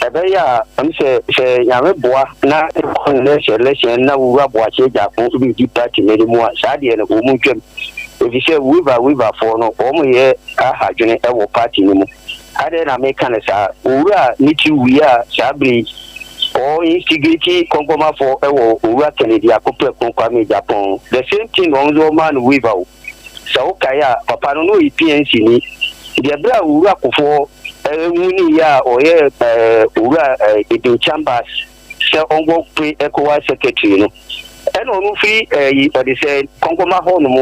ɛbɛyɛ a ɛm sɛ sɛ Nyame boa na ɛkɔ next election na Wura Boakye Agyarko bɛdi party no mu a, saa deɛ no wɔn ntwam, ɛfiri sɛ waiver waiverfoɔ no wɔn yɛ aha dwene wɔ party no mu. Adɛn na meka no saa? Owura ne ti wui a saa bere yi ɔ instigate kɔnkɔnmafoɔ wɔ Owura Kennedy Akopreko Kwame Agyapong. The same thing na wɔn nso wɔmaa no waiver o. Sɛ wokae a, papa no na ɔyɛ PNC ni. Nti ɛberɛ a Owura Kufuor nwuniiɛ a ɔyɛɛ Owura Ibn Chambers sɛ ɔnkɔ pre ECOWAS secretary no, ɛna ɔno firi ɛyi ɔde sɛ kɔnkɔnma hɔ nom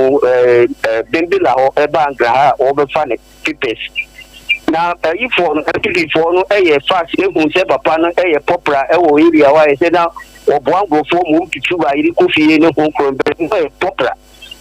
Bimbilla hɔ ɛbaa Nkran ha a wɔbɛfa ne papers. Na ayifoɔ no, NPP foɔ no yɛ fast ehu sɛ papa no yɛ popular wɔ area hɔ ayɛ sɛ na wɔboa nkurɔfoɔ ma wɔn tutu bayere kɔ fie ne ho korɔ mpɛ no yɛ popular.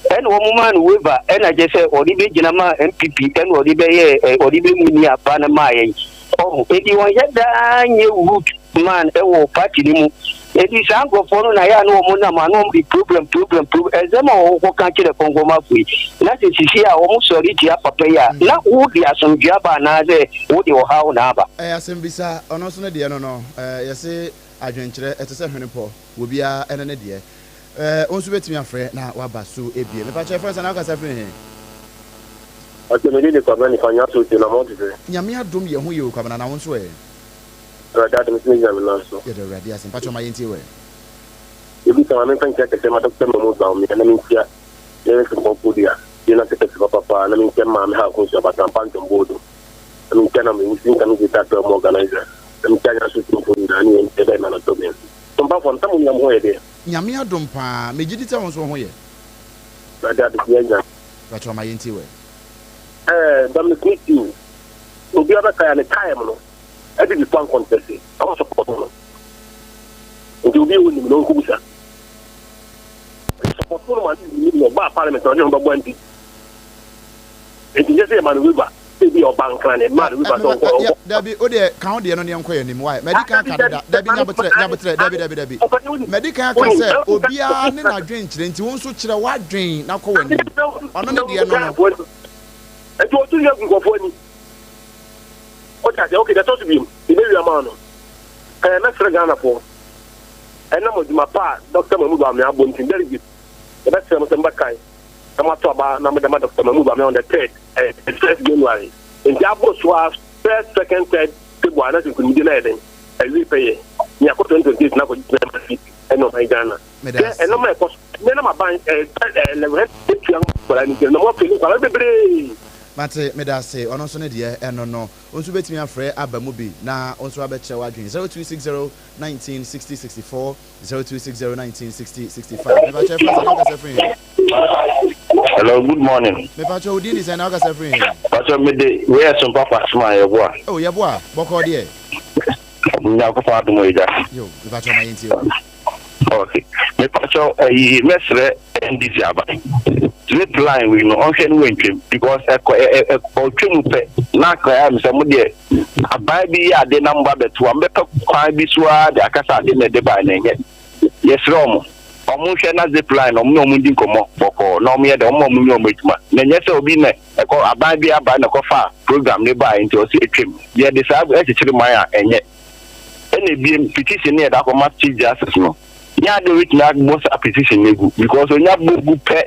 Ɛna wɔn maa no waiver ɛna kyɛ sɛ ɔde bɛgyina maa NPP ɛna ɔde bɛyɛ ɔde bɛmuni aba no maa yɛn. Ɔho enti wɔn yɛ daa nyɛ root man wɔ party no mu. Enti saa nkurɔfoɔ no na yɛ a na wɔn nam a na wɔn de problem problem problem ɛnsɛm a wɔn kɔ ka kyerɛ kɔnkɔnmafo yi. Na sɛ sisi a wɔn sɔre tia papa yi a, na wo de asomdwoeɛ aba anaa sɛ wo de ɔhaw na aba? Ɛyɛ asɛmbisa, ɔno nso ne deɛ no no, yɛse adwenkyerɛ ɛte sɛ hwenepɔ, obiara ne ne deɛ. Wo nso bɛtumi afrɛ na waba so ebie. Mepakyɛ, yɛfrɛ sɛ na wokasa firi he? Ɔsɛ me dede Kwabena nifa nya so te na mo te sɛ. Nyame adom yɛ ho yie o Kwabena, na wo nso ɛ? Awurade adom nti me gyina me nan so. Yɛda Awurade ase. Mpakyɛw ma yɛntie wo ɛ. Yɛbisa ma memfa nkyia kɛseɛ ma Dɔkta Mahmood Bawumia na menkyia Lyrics Mpɔmpo Dua, Jonas Kɛse papapaa na menkyia me maame Hawa Konsu Abasampa Ntom Bodo na menkyia na mewusi nka me Greater Accra mu organizer na menkyia Nyanso Tumfoɔ nyinaa ne yɛn nkyia dɛ Nana Tobin. Sompafoɔ no sɛ mo nyinaa mo ho yɛ deɛ? Nyame adom paa. Megye di sɛ wo nso wo ho yɛ. Awurade adom yɛanya. Pakyɛw ma yɛntie wɛ. Ɛɛ Dominic me tie o. Obiara bɛkae a ne time no ɛde bi kwan kɔntɛse ɔmo support no nti obi a onim no ɔnkɔ busa. Support no ma ne nim no ɔbaa parliament na ɔde ne ho bɛbɔ MP nti nyɛ sɛ yɛma no waiver sɛ ebi a ɔba nkran na yɛma no waiver sɛ ɔnkɔ ɔnkɔ. Dabi o deɛ ka wo deɛ no ne yɛnkɔ yɛn anim why madi kan aka deda dabi nyabotrɛ nyabotrɛ dabi dabi dabi madi kan aka sɛ obiara ne n'adwen kyerɛ nti wo nso kyerɛ w'adwen na kɔ w'anim ɔno ne deɛ no no. Nti ɔtu yɛ gu nkurɔfoɔ ani ɔte aseɛ ok deɛ ɛtɔ so biom yɛbɛwia maa no ɛɛ mɛsrɛ Ghanafoɔ ɛnam adwuma pa a Dr. Mahmoud Bawumia abɔ nti delegate yɛbɛsrɛ mo sɛ mobɛkae na moato aba na mode ama Dr. Mahmood Bawumia on the third ɛɛ first January nti aboro so a first, second, third February na sɛ nkunimdie no ayɛ den awie pɛyɛ ne akɔ 2028 na akɔgye tena ma fi ɛne ɔman Ghana Meda hwɛ ase. ɛnɔma ɛkɔ so ɛnɛ nam aban ɛɛ ɛɛ lɛwɛ etua nkwadaa no nti na mo afei nkwadaa bebree. Mate, meda ase. Ɔno nso ne deɛ ɛno no. Wo nso wobɛtumi afrɛ aba mu bi na wo nso abɛkyerɛ w'adwene. 0260 19 60 64, 0260 19 60 65. Mepakyɛ, ɛfrɛ sɛ na wokasa firi he? Hello, good morning. Mepakyɛ, wo din de sɛn na wokasa firi he? Pakyɛ mede wei yɛ Sompa Kwasima Yeboah. Oh, Yeboah, bɔkɔɔ deɛ? Nyankopɔn adom o agya. Yo, mepakyɛ ma yɛntie wo. Ok, mepakyɛ ayi mɛsrɛ NDC aban zip line wei no ɔnhwɛ no wantwam because ɛkɔ ɛ ɛ ɔtwa mu pɛ na akra ayɛ me sɛ mo deɛ aban bi yɛ ade na mo ba bɛto a mobɛpɛ kwan bi so ara de akasa ade na ɛde bae na ɛnyɛ yɛsrɛ ɔmo ɔmo nhwɛ na zip line ɔmo ne ɔmo ndi nkɔmmɔ bɔkɔɔ na ɔmo yɛ dɛ ɔmo ɔmo nyɛ ɔmo adwuma na ɛnyɛ sɛ obi na ɛkɔ aban bi aba na ɛkɔfa program ne bae nti ɔsɛ atwam yɛde saa ɛkyekyere man a ɛnyɛ. Ɛna ebiem petition no yɛde akɔma chief justice no nyɛ ade a obetumi abɔ saa petition no egu because onya bɔ gu pɛ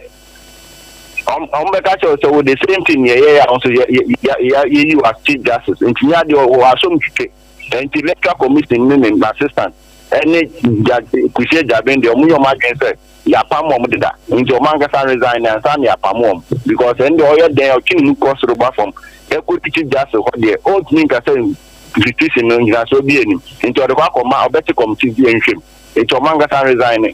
ɔmo bɛka kyerɛ sɛ wo the same thing yɛ yɛ a nso yɛ yɛ yɛ yɛyi wa chief justice nti nyɛ ade wɔ asom twitwe nti electoral commission ne ne assistant ɛne Kusi Agyabeng deɛ ɔmo yɛ ɔmo adwene sɛ yɛapam wɔn deda nti wɔn ankasa resign ansa na yɛapam wɔn because ɛno deɛ ɔyɛ dɛn ɔtwe ne mu kɔ soro ba fam ɛkɔ chief justice hɔ deɛ ɔntumi nka sɛ petition no ngyinasoɔ bi anim nti ɔde kɔ akɔma ɔbɛte committee bi nhwɛ mu nti wɔn ankasa resign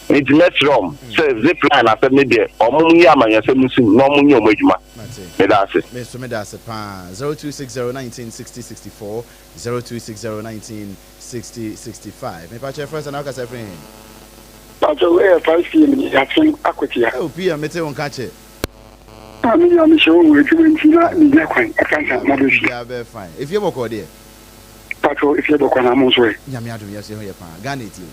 nti mɛsrɛ wɔn sɛ zipline asɛm ne deɛ wɔn yi amanyɔsɛm no sim na wɔn nyɛ wɔn adwuma. Meda ase. Me nso meda ase paa. 0260 19 60 64 0260 19 60 65. Mepakyɛ, frɛ sɛ na wokasa firi he? Pakyɛ, wei yɛ 5 pm ni yɛakyem akwatia. Oh PM, mete wo nka kyɛ. Ah me nua mehyɛ wo wɔ adwuma nti na menya kwan aka nsa na bɛ fie. Biribiara bɛyɛ fine. Efie bɔkɔɔ deɛ? Pakyɛ, efie bɔkɔɔ na mo nso ɛ? Nyame adom yɛ so yɛ ho yɛ paa. Ghana etie wo.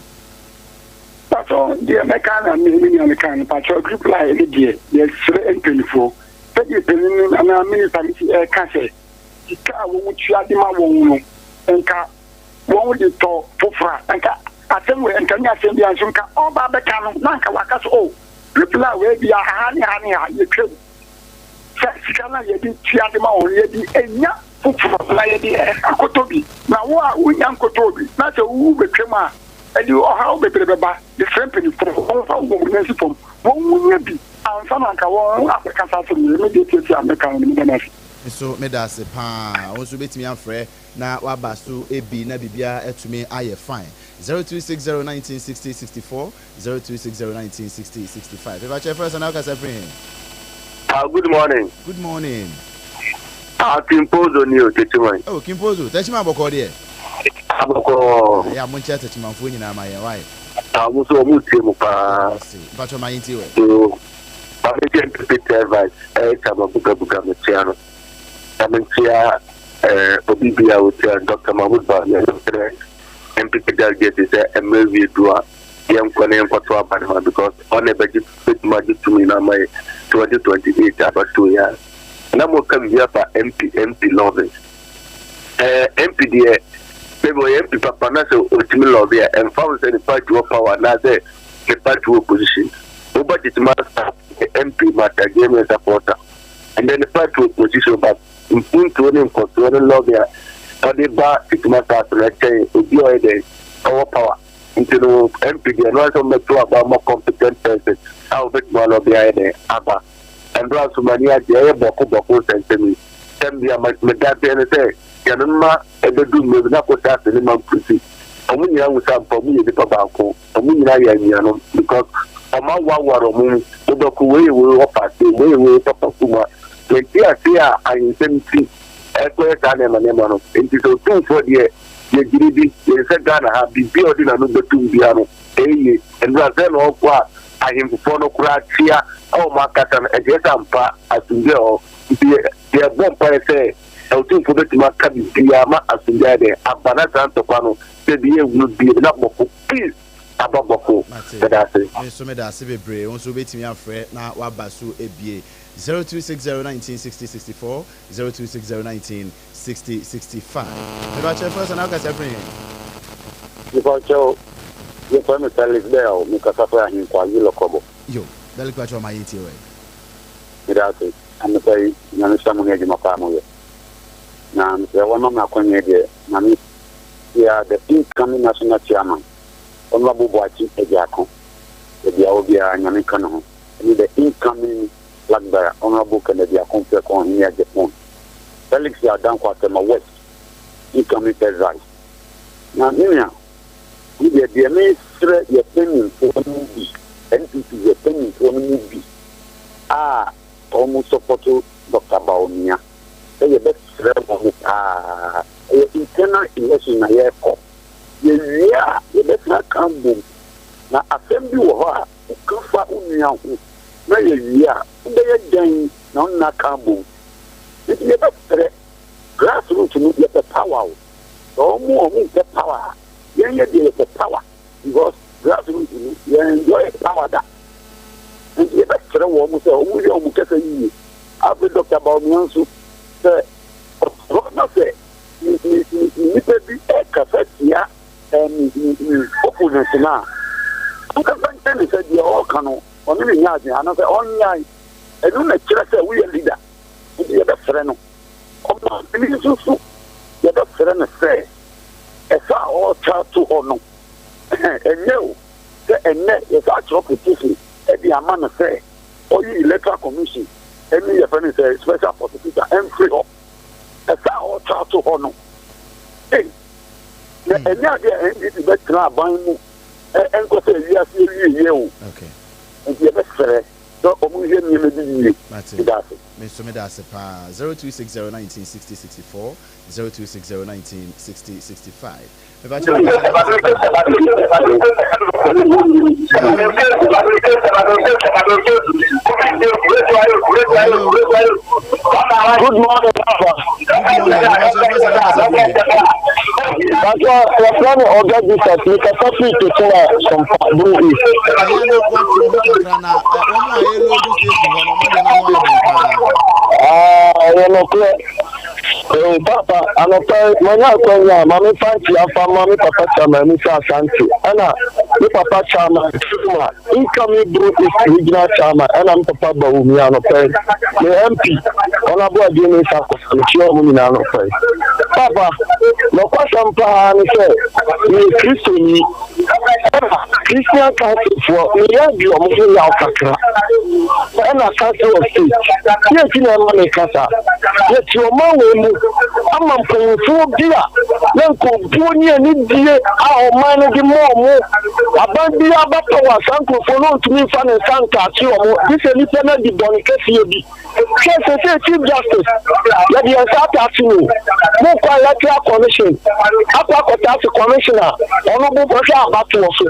Pakyɛ, deɛ mɛka na me me nua no kaa no, pakyɛ group line ne deɛ yɛsrɛ mpaninfoɔ sɛdeɛ panin no anaa minister no si ɛka sɛ sika a wɔn tua de ma wɔn no nka wɔn de tɔ foforɔ a, nka asɛm wei nka nyɛ asɛm biara, nso nka ɔba abɛka no na nka waka so, oh, reply wei bia aha ne ha ne ha yɛtwam sɛ sika no a yɛde tua de ma wɔn yɛde enya foforɔ na yɛde akɔtɔ bi, na wo a wonya nkɔtɔ bi na sɛ wowu bɛtwam a ɛde ɔhaw bebree bɛba. Yɛsrɛ mpanimfoɔ wɔmfa wɔn nan si fam, wɔn nyɛ bi ansa na nka wɔn abɛka saa asɛm yi. Me deɛ tiatia a mɛka no, meda no ase. Nso meda ase paa. Wo nso wobɛtumi afrɛ na waba so bi na biribiara atumi ayɛ fine. 0260 19 60 64, 0260 19 60 65. Mepakyɛ, yɛfrɛ wo sɛn na wokasa firi he? Ah, good morning. Good morning. Ah, Kimpozo ni o, Techiman. Oh, Kimpozo, Techiman bɔkɔɔ deɛ? Ah, bɔkɔɔ. Ah, yɛ a monkyɛ Techimanfoɔ nyinaa ma yɛn, why? Ah, mo nso wɔn tie mo paa. Yɛda ase. Mpakyɛ ma yɛntie wɛ. So, maame kyɛ mpepe Tervite, ɛyɛ Chama Bugabuga mekyia no. Na menkyia eh, obi bi a wɔkyia Dr. Mahmoud Bawumia no kyerɛ MPP delegate sɛ mmerɛ wie du a yɛnkɔ na yɛnkɔto aba no ma because ɔna ɛbɛgye bɛtumi agye tumi no ama yɛ 2028 abatoɔ yi a na moka biribi afa MP MP lobbying eh, MP deɛ bɛbi ɔyɛ MP papa na sɛ ɔtumi lobby a ɛmfa ho sɛ ne party wɔ power anaasɛ Ne party wɔ opposition. Woba Techiman South, ne MP Martha Jane Mensah Porter, ɛnnɛ ne party wɔ opposition but mpuntuo ne nkɔsoɔ ne lobby a ɔde ba Techiman South no ɛkyɛn obi a ɔyɛ dɛn ɔwɔ power. Nti no MP deɛ ɛno ara sɛ wɔbɛto aba ama competent person a ɔbɛtumi alɔbi ayɛ dɛn aba. Ɛberɛ a nso m'ani agye ɛyɛ bɔko bɔko nsɛnsɛm yi. Tɛm bi a meda aseɛ ne sɛ Nyame mma ɛbɛdu mmerɛ bi na Kotase ne Mamprisi wɔn nyinaa hu sɛ ampa wɔn yɛ nipa baako, wɔn nyinaa yɛ anuanom because wɔn awaware wɔn mu, wobɛko wei yɛ wei ɔfa ase, wei yɛ wei papa kuma. Mente aseɛ a ahensɛm nti ɛkɔyɛ saa nneɛma nneɛma no. Nti sɛ Otumfoɔ deɛ yɛgyere bi, yɛn sɛ Ghana ha biribi a ɔde n'ano bɛtum biara no ɛyɛ yie. Nnora sɛ na ɔkɔ a ahemfofoɔ no koraa kyea a wɔn akasa no ɛkyerɛ sɛ ampa asomdwoeɛ wɔ hɔ. Nti yɛbɔ mpaeɛ sɛ Otumfoɔ bɛtumi aka biribiara ma asomdwoeɛ ayɛ dɛn aba na saa ntɔkwa no sɛ bi yɛnhunu bio na bɔko peace aba bɔko. Mate. Meda ase. Me nso meda ase bebree. Wo nso wobɛtumi afrɛ na woaba so abie. 0260 19 60 64, 0260 19 60 65. Mepakyɛ frɛ sɛ na wokasa firi he? Mepakyɛw, yɛfrɛ me Felix Bell, mekasa firi Ahenkwa, Yilɔkɔbɔ. Yo, Belix pakyɛ ma yɛntie wo ɛ. Meda ase anɔpa yi, Nyame hyira mo ne adwuma pa a moyɛ. Na mesrɛ wɔma me akwanya yi deɛ, ma me tia the incoming national chairman, Honourable Boakye Agyarko, baabi a ɔwɔ biara Nyame nka ne ho, ɛne the incoming flag bearer, Honourable Kennedy Akompreko Ohene Agyapong, Felix Yaw Dankwa Tema West, incoming first vice. Na me nua, me deɛ deɛ mesrɛ yɛ panyinfoɔ no mu bi, NPP yɛ panyinfoɔ no mu bi a wɔn sɔpɔto Doctor Bawumia sɛ yɛbɛsrɛ wɔn paa, ɛyɛ internal election na yɛrekɔ, yɛwie a yɛbɛsan aka abom, na asɛm bi wɔ hɔ a woka fa wo nua ho na yɛwie a wobɛyɛ dɛn na wo ne no aka abom? Nti yɛbɛsrɛ grass root no yɛpɛ power o, sɛ wɔn a wɔn mpɛ power a yɛn yɛ deɛ yɛpɛ power because grass root no yɛn enjoy power da. Nti yɛbɛsrɛ wɔn sɛ wɔn hwɛ wɔn kasa yie. Afei Dr. Bawumia nso sɛ ɔte na sɛ nnipa bi ɛkasa tia opponent no a, ɔnkasa nkyerɛ ne sɛ deɛ ɔreka no ɔne ne nyɛ adwene anaasɛ ɔnyae. Ɛno na ɛkyerɛ sɛ woyɛ leader. Nti yɛbɛsrɛ no. Ɔmampanin nso so yɛbɛsrɛ no sɛ ɛsa a ɔretwa ato hɔ no ɛnyɛ o sɛ ɛnnɛ yɛsan akyerɛw petition de ama no sɛ ɔyi electoral commission ne yɛfrɛ no sɛ special prosecutor mfiri hɔ. Ɛsa a ɔretwa ato hɔ no, ei, na ɛnyɛ adeɛ a NDP bɛtena aban mu nkɔ sɛ wiase awieeɛ o. Nti yɛbɛsrɛ sɛ wɔnhwɛ nneɛma bi yie. Mate. Meda ase. Me nso meda ase paa. 0260 19 60 64, 0260 19 60 65. Good morning, Papa. Papa, yɛfrɛ me Ɔga Jesus, mekasa firi Tekyina Sompa, Buru East. Ɛyɛ nokorɛ. Ee, Papa, anɔpa yi, manya akwanya a, ma memfa nkyea mfa mma me papa Chairman Musa Asante, ɛna me papa Chairman Chuma, incoming Bro East Regional Chairman, ɛna me papa Bawumia anɔpa yi, me MP, Honourable Adjei Mensah Kosa, mekyia wɔn nyinaa anɔpa yi. Papa, nɔkwasɛm paa ne sɛ, meyɛ Kristoni. Ɛna Christian council foɔ meyɛ adi ɔmo ho yaw kakra. Ɛna council of state deɛ nti na ɛma me ka saa. Yɛte ɔman wei mu ama mpanyinfoɔ bi a na nka obuo ne anidie a ɔman no de ma ɔmo. Aban biara ba power saa nkurɔfoɔ no ɔntumi nfa ne nsa ntaakye ɔmo gye sɛ nipa no adi bɔne kɛseɛ bi. Hwɛ seesei Chief Justice, yɛde yɛn nsa ataase no o. Mokɔ Electoral Commission akɔ akɔtaase commissioner a ɔno bo hwɛ abatoɔ so.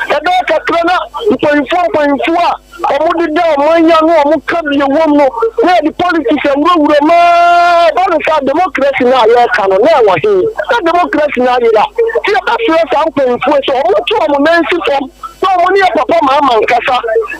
Ɛbɛyɛ kakra na mpanyinfoɔ mpanyinfoɔ a wɔdeda ɔman yi ano a wɔka deɛ ɛwom no na yɛde politics awurawura mu ara. Ɛba no saa democracy no a yɛreka no na ɛwɔ he? Na democracy no ayera. Nti yɛbɛsrɛ saa mpanyinfoɔ yi sɛ wɔnto wɔn nan nsi fam na wɔn. Wɔne yɛ papa Mahama nkasa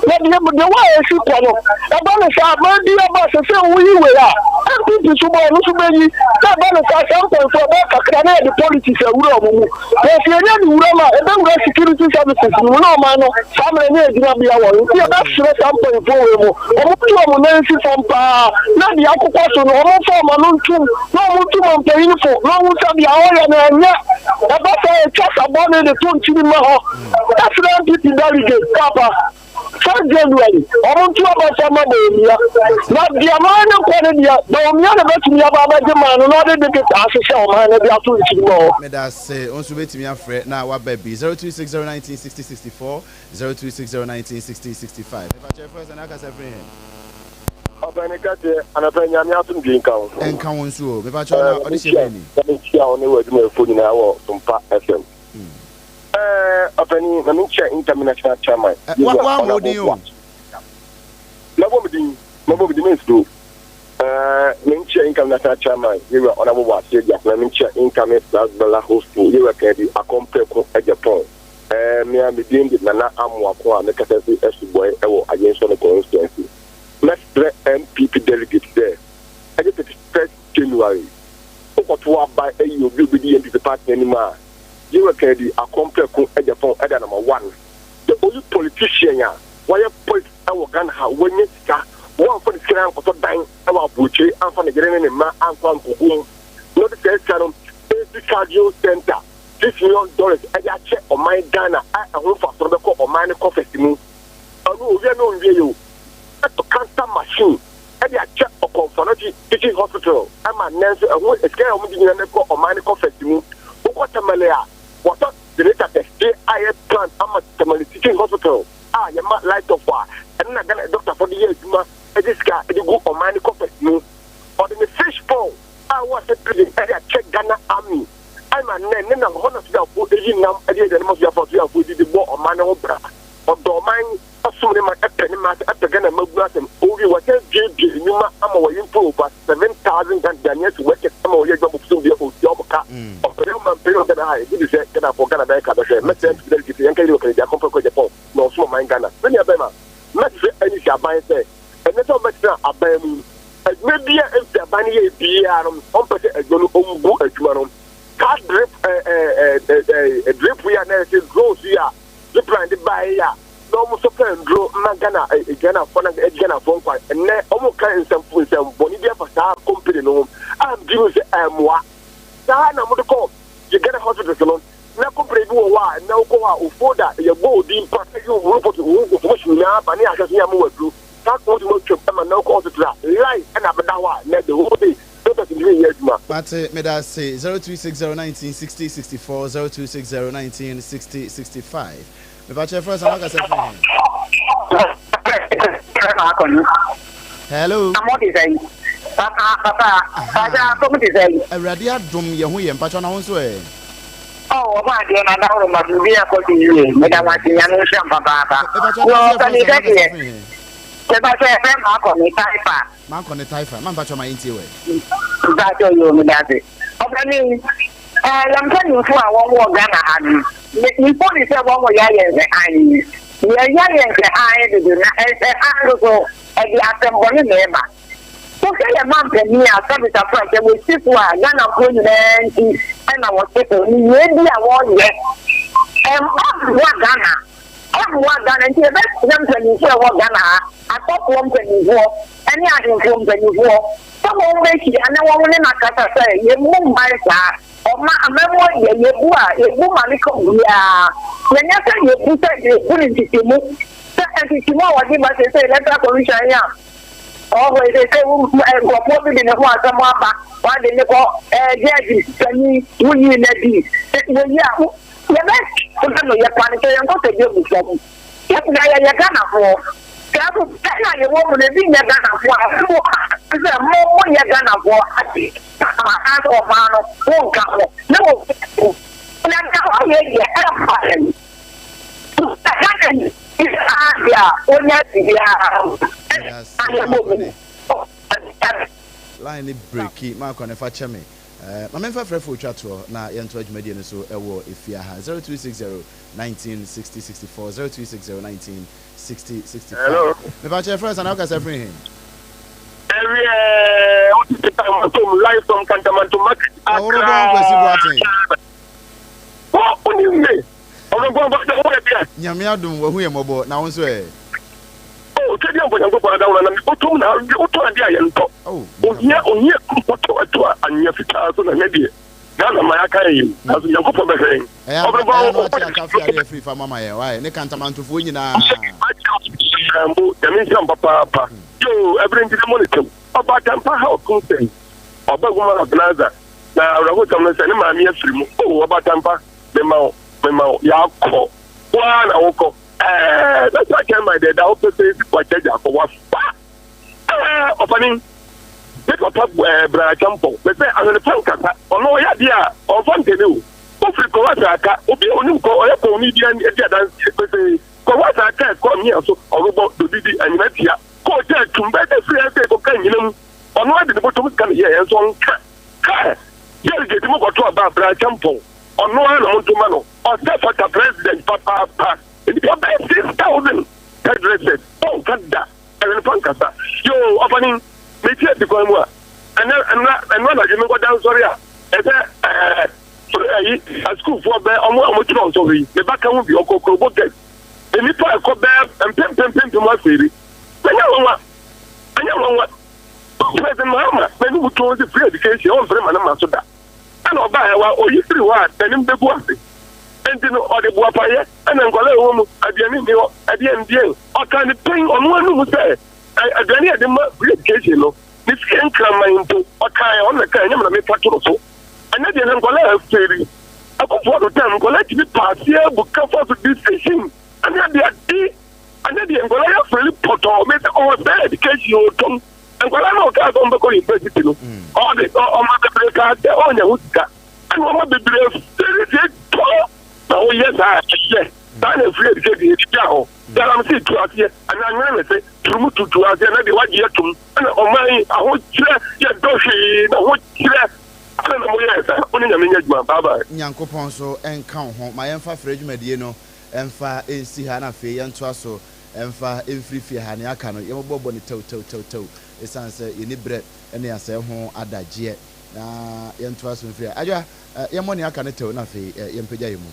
na deɛ the way a ɛsi kɔ no ɛba no saa aban bi aba sɛ sɛ woyi wei a NPP so bɔ ɔno so bɛyi na ɛba no saa saa mpanyinfoɔ ɛbɛyɛ kakra na yɛde politics awura wɔn mu na sɛ yɛnya de wura mu a ɛbɛwura security services no mu na ɔman no saa mmerɛ ne yɛgyina bea wɔ nti yɛbɛsrɛ saa mpanyinfoɔ wei mu wɔn tu wɔn nan si fam paa na deɛ akokɔ so no wɔn mfa wɔn ano ntum na wɔn ntu wɔn mpanyinfo na wɔn sɛ deɛ ɔyɛ no ɛnyɛ ɛba saa ɛtwa sabɔne de to nkyiri ma hɔ ɛsrɛ NPP delegate papa first January wɔn ntu aba nfa ma Bawumia na deɛ man no kɔ no deɛ Bawumia na bɛtumi aba abɛgye man no na ɔde digital ahyehyɛ ɔman no de ato nkyiri ma hɔ. Meda ase. Wo nso wobɛtumi afrɛ na woaba bi. 0260 19 60 64, 0260 19 60 65. Mepakyɛ yɛfrɛ wo sɛn na akasa firi he? Ɔpɛni kɛseɛ, anɔpa yi Nyame asomdwie nka wo. Ɛnka wo nso o. Mepakyɛ wo na ɔde hyɛ bɛn ni? Na menkyia wo ne w'adwumayɛfoɔ nyinaa wɔ Sompa FM. Ɛɛ ɔpɛni, na menkyia Incoming National Chairman, Wa Yewura wa wo Honourable din o. Boakye. Mɛbɔ me din, mɛbɔ me din, mensuro. Ɛɛ menkyia Incoming National Chairman, Yewura Honourable Boakye Agyapong, na menkyia Incoming Flag Bearer Hopeful, Yewura Kennedy Akompreko Agyapong. Ɛɛ me a me din de Nana Amoako a mekasa fi Asubɔe wɔ Ayensuano Constituency. Mɛsrɛ NPP delegates sɛ ɛgye 31st January wokɔto aba ayi obi a obedi NPP party no anim a, Yewura Kennedy Akompreko Agyapong ɛda number one. The only politician a wayɛ politics wɔ Ghana ha, wanya sika, wamfa ne sika no ankɔtɔ dan wɔ aburokyire, amfa ne yere ne ne mma ankɔ ankɔgu mu, na ɔde saa sika no resi cardio center. $6 million de akyɛ ɔman Ghana a ɛho mfaso no bɛkɔ ɔman no coffers mu. Ɔno owia no onwie o. Ɛtɔ cancer machine de akyɛ Ɔkɔmfoanɔkye Teaching Hospital ma nnɛ nso ɛho sika a wɔde nyinaa no kɔ ɔman no coffers mu. Wokɔ Tamale a, wɔatɔ generator kɛseɛ a ɛyɛ plant ama Tamale Teaching Hospital a yɛma light off a ɛno na Ghana dɔktafo de yɛ adwuma de sika de gu ɔman no coffers mu. Ɔde ne fish pond a ɛwɔ Ase Prison de akyɛ Ghana Army. Ɛna nnɛ ne nam hɔ na sogyafoɔ yi nam de aduane ma sogyafoɔ a sogyafoɔ di de bɔ ɔman no ho bra. Ɔdɔ ɔman, ɔsom ne man, ɛpɛ ne man asɛm, ɛpɛ Ghana mmabunu asɛm. Owie wasan abuebue nnwuma ama wɔyi mpo over 7,000 Ghanaians workers ama wɔyɛ adwuma bosom biara ɔtua wɔn ka. Ɔpɛ ne ɔman panyin wɔ Ghana ha a ɛgye di sɛ Ghanafoɔ Ghana bɛyɛ ka bɛhwɛ. Mɛsrɛ NPP delegate yɛnka yɛn wɔ Kennedy Akompɛ kɔ Japan na ɔsom ɔman Ghana. Me nua bɛrima, mɛsrɛ NEC aban sɛ ɛnnɛ sɛ wɔbɛtena aban mu yi, Adwuma bi a mfe aban no yɛe biara no, ɔmpɛ sɛ adwuma no ɔmbu adwuma no. Saa drip ɛɛ ɛɛ drip yi a na ɛsɛ drones yi a drip line de baeɛ yi a na wɔn nso pɛ nduro ma Ghana Ghanafoɔ na Ghanafoɔ nkwa. Ɛnnɛ wɔn ka nsɛm nsɛm bɔne bi afa saa company no ho a megye mu sɛ ɛmmoa. Saa na wɔde kɔ yɛ Ghana hospitals no na company bi wɔ hɔ a ɛnnɛ wokɔ hɔ a wo folder yɛbɔ odin pa ɛyɛ wo report wo information nyinaa ba ne ahwɛ so ne ama wo aduro. Saa kwan no atwam ma na wokɔ hospital a line na abɛda hɔ a nɛ the whole day doctors ntumi nyɛ adwuma. Mate, meda ase. 0260 19 60 64, 0260 19 60 65. Mepakyɛ yɛfrɛ wo sɛn na wakasa firi he? Hello. Awurade adom yɛ ho yɛ mpakyɛ na wo nso ɛ? Oh, ɔbɔ adeɛ na adaworo ma biribi akɔ so yie. Meda mo ase, Nyame nhyira mo papaapa. Mepakyɛ Wɔ na ase ɔpɛni yɛfrɛ wo sɛn na wakasa kɛseɛ. firi he? Mepakyɛ yɛfrɛ Maakɔ ne Taifa. Maakɔ ne Taifa. Ma mpakyɛ ma yɛntie wɛ. Mpakyɛ yoo, meda ase. Ɔpɛni, ɛɛ yɛn mpanyinfoɔ a wɔn wɔ Ghana ha no, me me hu ne sɛ wɔn yɛ ayɛ nhwɛ hann. Yɛyɛ ayɛ nhwɛ hann dodo na nhwɛ hann nso so ɛde asɛm bɔne na ɛba. Wohwɛ yɛn manpanin a Service Afra sɛ wɔsi so a Ghanafoɔ nyinaa nti na wɔte so. Nneyɛɛ bi a wɔyɛ ɛmmoa Ghana, ɛmmoa Ghana nti yɛbɛsrɛ mpanimfoɔ a ɛwɔ Ghana ha, asɔfoɔ mpanimfoɔ ne ahemfoɔ mpanimfoɔ sɛ wɔn bɛhyia na wɔn ne no akasa sɛ yɛmmu mman saa. Ɔma amammuo deɛ yɛbu a yɛbu ma no ka obiara. Yɛnyɛ sɛ yɛbu sɛ yɛbu no ntetemu sɛ ntetemu a wɔde ba seesei electoral commission yi a Ɔhɔ yi sɛ wo nkurɔfoɔ bi de ne ho asɛm aba, wɔde ne kɔ gyɛɛgye panin, woyii no adi. Wɔyi a, yɛbɛfrɛ no yɛpa no sɛ yɛn nkotodwe gu fam. Yɛn nyinaa yɛyɛ Ghanafoɔ. Saa so ɛna yɛwɔ mu no, ebi nyɛ Ghanafoɔ a, mo sɛ mo monyɛ Ghanafoɔ ade anaasɛ ɔman no monka ho na wɔ na nea ɔyɛ deɛ ɛmfa yɛn. Line ne breaki, maakɔ ne fa kyɛ me. Ma memfa frɛfoɔ twa toɔ na yɛntoa dwumadie no so wɔ efie ha. 0260 19 60 64, 0260 19 60 65. Hello. Mepakyɛ yɛfrɛ wo sɛn na wokasa firi he? Ɛwiɛ wo tete Kantamantom live from Kantamanto market Ɔworobɔn Kwasi Accra. Boateng. Wo wonim me? Ɔworobɔn Boateng wo yɛ deɛ? Nyame adom wahu yɛ mmɔbɔ na wo nso ɛ? Oh twɛdeɛ mpo Nyankopɔn adaworo na me bɔtɔm na wotɔ adeɛ a yɛntɔ. Oh, Ohia Nyankopɔn. ohia kɔtɔ ɛto a anwea fitaa so na nɛ deɛ Ghana man aka yɛn yi nanso Nyankopɔn bɛhwɛ yɛn. Ɛyɛ a Ɔbɛbɔ ɛyɛ na wo wate aka afe adeɛ afiri fa mama yɛn wae ne kantamantofoɔ nyinaa. Mbo Nyame nhyira mo papaapa. Yoo ɛbere nti na mo ne tɛm. Ɔbaatan pa ha ɔko sɛn? Ɔba woman organizer na awerɛhosɛm no sɛ ne maame afiri mu. Oh ɔbaatan pa mema wo mema wo yɛakɔ. Wo ara na wokɔ. Ɛɛ national chairman deɛ da hɔ pefee si kwakyɛ gya akɔ wafa. Ɛɛ ɔpanin me papa ɛɛ Brian Acheampong me sɛ ahwene pa nkasa ɔno ɔyɛ adeɛ a ɔnfa ntɛni o. Wofiri kɔ wasa aka obi a onim kɔ ɔyɛ kɔn ni bi adi adanseɛ pefee kɔ wasa aka ɛkɔ mmea so ɔrebɔ dodidi anyina tia kɔ ɔgya atum bɛyɛ sɛ firi ɛsɛ kɔka nyina mu ɔno ade ne bɔtɔm sika ne yɛ ɛnso ɔnka kaa delegate mu kɔto aba Brian Acheampong ɔno ara na monto ma no ɔsɛ fata president papaapa nnipa bɛyɛ 6000 hairdressers ɔnka da ɛne fa nkasa yoo ɔfani meti ati kwan mu a ɛnɛ ɛnura ɛnura anadwo menkɔda nsɔre a ɛsɛ ɛɛ ayi asukuufoɔ bɛ ɔmo a ɔmo kyerɛ nsɔhwɛ yi me ba ka ho bi ɔkɔ kurobo gɛt nnipa ɛkɔ bɛɛ mpempempempem afeeri ɛnyɛ nwanwa ɛnyɛ nwanwa President Mahama n'anim to sɛ free education ɔmpere ma ne ma so da ɛna ɔbaa ɛwa oyi firi hɔ a n'anim bɛgu ase nti no ɔde boapayɛ ɛna nkɔla ɛwɔ mu aduane nni hɔ ɛdeɛ ndeɛ ɔka ne pɛn ɔno anum sɛ aduane yɛde ma free education no ne fie nkraman mpo ɔka ɛ ɔno na ka ɛnyɛ mena mefa toro so ɛnɛ deɛ sɛ nkɔla afeeri Akufo Addo time nkɔla tumi paaseɛ bu kafa so decision ɛne adeɛ ade ɛnɛ deɛ nkɔla yɛ afeeri pɔtɔɔ mɛ sɛ ɔwɔ sɛ education ɔtɔm nkɔla na ɔkaa sɛ ɔmbɛkɔ university no ɔde ɔma bebree kaa sɛ ɔnya ho sika ɛna ɔma bebree afeeri sɛ tɔ na woyɛ saa ɛyɛ saa na free education yɛde gya hɔ galamsey tu aseɛ ɛna anwene ne se turumu tutu aseɛ na deɛ wagye atum ɛna ɔman yi ahokyerɛ yɛdɔ hwee na ahokyerɛ ɛna na moyɛɛ saa wo ne Nyame nyɛ adwuma bye bye. Nyankopɔn nso nka wo ho. Ma yɛmfa frɛ dwumadie no mfa nsi ha na afei yɛntoa so mfa mfiri fie ha. Nea aka no yɛbɛbɔbɔ no tɛwtɛwtɛwtɛw ɛsiane sɛ yɛnni berɛ ne asɛe ho adagyeɛ. Na yɛntoa so mfiri ha. Adwoa, yɛmmɔ nea aka no tɛw na afei yɛmpagya yɛn mu.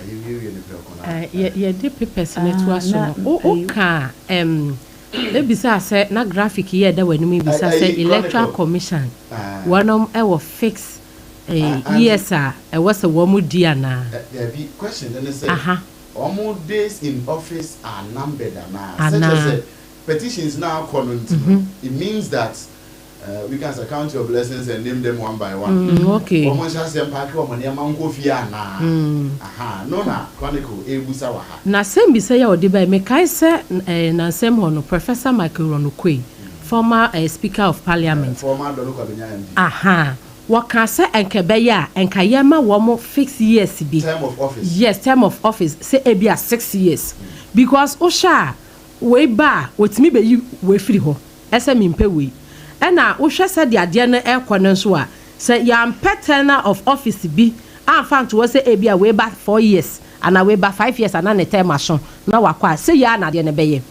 Yɛwiewie no prɛko na. Yɛde papers no toa so no, woka a, ebisaa sɛ na graphic yi a ɛda w'anim yi bisa sɛ Electoral Commission wɔnom wɔ fix years a ɛwɔ sɛ wɔn di anaa? Dabi, question no ne sɛ wɔn days in office are numbered anaa? Sɛ kyerɛ sɛ petitions no a akɔ no nti no, it means that we can say count your blessings and name them one by one. Okay. Wɔn nhyɛ aseɛ mpaake wɔn nneɛma nkɔ fie anaa? Aha, no na Chronicle ebusa wɔ ha. Na sɛm bisa yi a ɔde bae, mekae sɛ nansɛm hɔ no, Professor Michael Euro Oquaye, former Speaker of Parliament, Former Dɔno Kwabenya MP. Aha, wɔkaa sɛ ɛnka ɛbɛyɛ a, ɛnka yɛma wɔn fix years bi. Term of office. Yes, term of office, sɛ ebia 6 years. Because wohwɛ a, wei ba a, wɔtumi bɛyi wei firi hɔ, ɛsɛ mempɛ wei. Ɛna wohwɛ sɛdeɛ adeɛ no ɛrekɔ no nso a, sɛ yɛampɛ tenure of office bi amfa nto hɔ sɛ ebia wei ba 4 years anaa wei ba 5 years anaa ne term aso na wakɔ a, sɛ yia na adeɛ no bɛyɛ.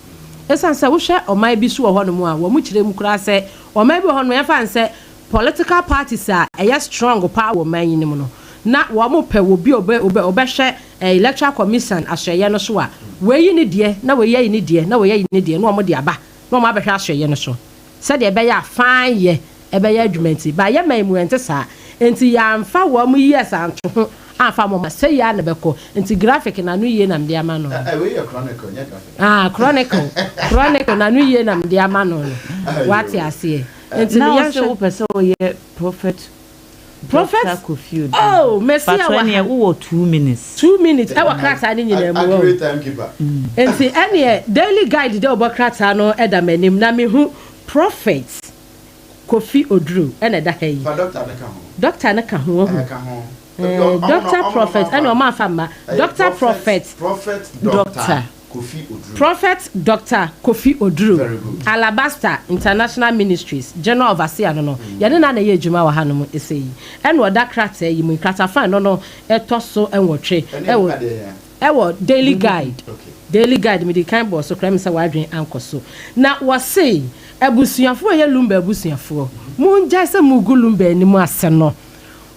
Ɛsiane sɛ wohwɛ ɔman bi so wɔ hɔnom a, wɔn kyerɛ mu koraa sɛ ɔman bi wɔ hɔnom yɛmfa n sɛ political parties a ɛyɛ strong paa wɔ ɔman yi mu no na wɔn pɛ obi a ɔbɛhwɛ Electoral Commission asɔɛyɛ no so a, wɔayi ne deɛ na wɔyi ayi ne deɛ na wɔyi ayi ne deɛ na wɔn de aba na wɔn abɛhwɛ asɔɛyɛ no so sɛdeɛ ɛbɛyɛ a fan yɛ ɛbɛyɛ adwuma. Nti ba yɛ man mu ɛnte saa, nti yɛamfa wɔn years anto ho amfa wɔn sɛ yɛ a na bɛkɔ. Nti graphic na no yie na mede ama no. Wei yɛ Chronicle, nyɛ graphic. Ah, Chronicle na no yie na mede ama no, wate aseɛ? Nti na no wo sɛ yɛnhwɛ wopɛ sɛ woyɛ prophet Prophet? Dr. Kofi Oduro. Oh, Messi Patro wɔ ɛneɛ ha. wowɔ 2 minutes. 2 minutes ɛwɔ krataa no nyinaa mu wɔ. Accurate timekeeper. Nti ɛneɛ Daily Guide dɛ ɔbɔ krataa no ɛda m'anim na mehu Prophet Kofi Oduro ɛna ɛda ha yi. Fa doctor ne ka ho. Doctor no ka ho wahu. Ɛka ho. Doctor Prophet ɛna ɔmo afa mma Doctor Prophet. Prophet Doctor. Doctor. Kofi Oduro. Prophet Doctor Kofi Oduro, Very good. Alabaster International Ministries General Overseer no no, yɛne no ara na ɛyɛ adwuma wɔ hanom ɛsɛ yi. Ɛna ɔda krataa yi mu, nkratafa no no ɛtɔ so nwɔtwe Ɛne ɛwɔ ɛka deɛ hia? ɛwɔ Daily Guide. Okay. Daily Guide, mede kan bɔɔ so koraa, ɛmi sɛ w'adwene ankɔ so. Na wɔse, abusuafoɔ a ɛyɛ Lumba abusuafoɔ, mongyae sɛ mogu Lumba anim ase no.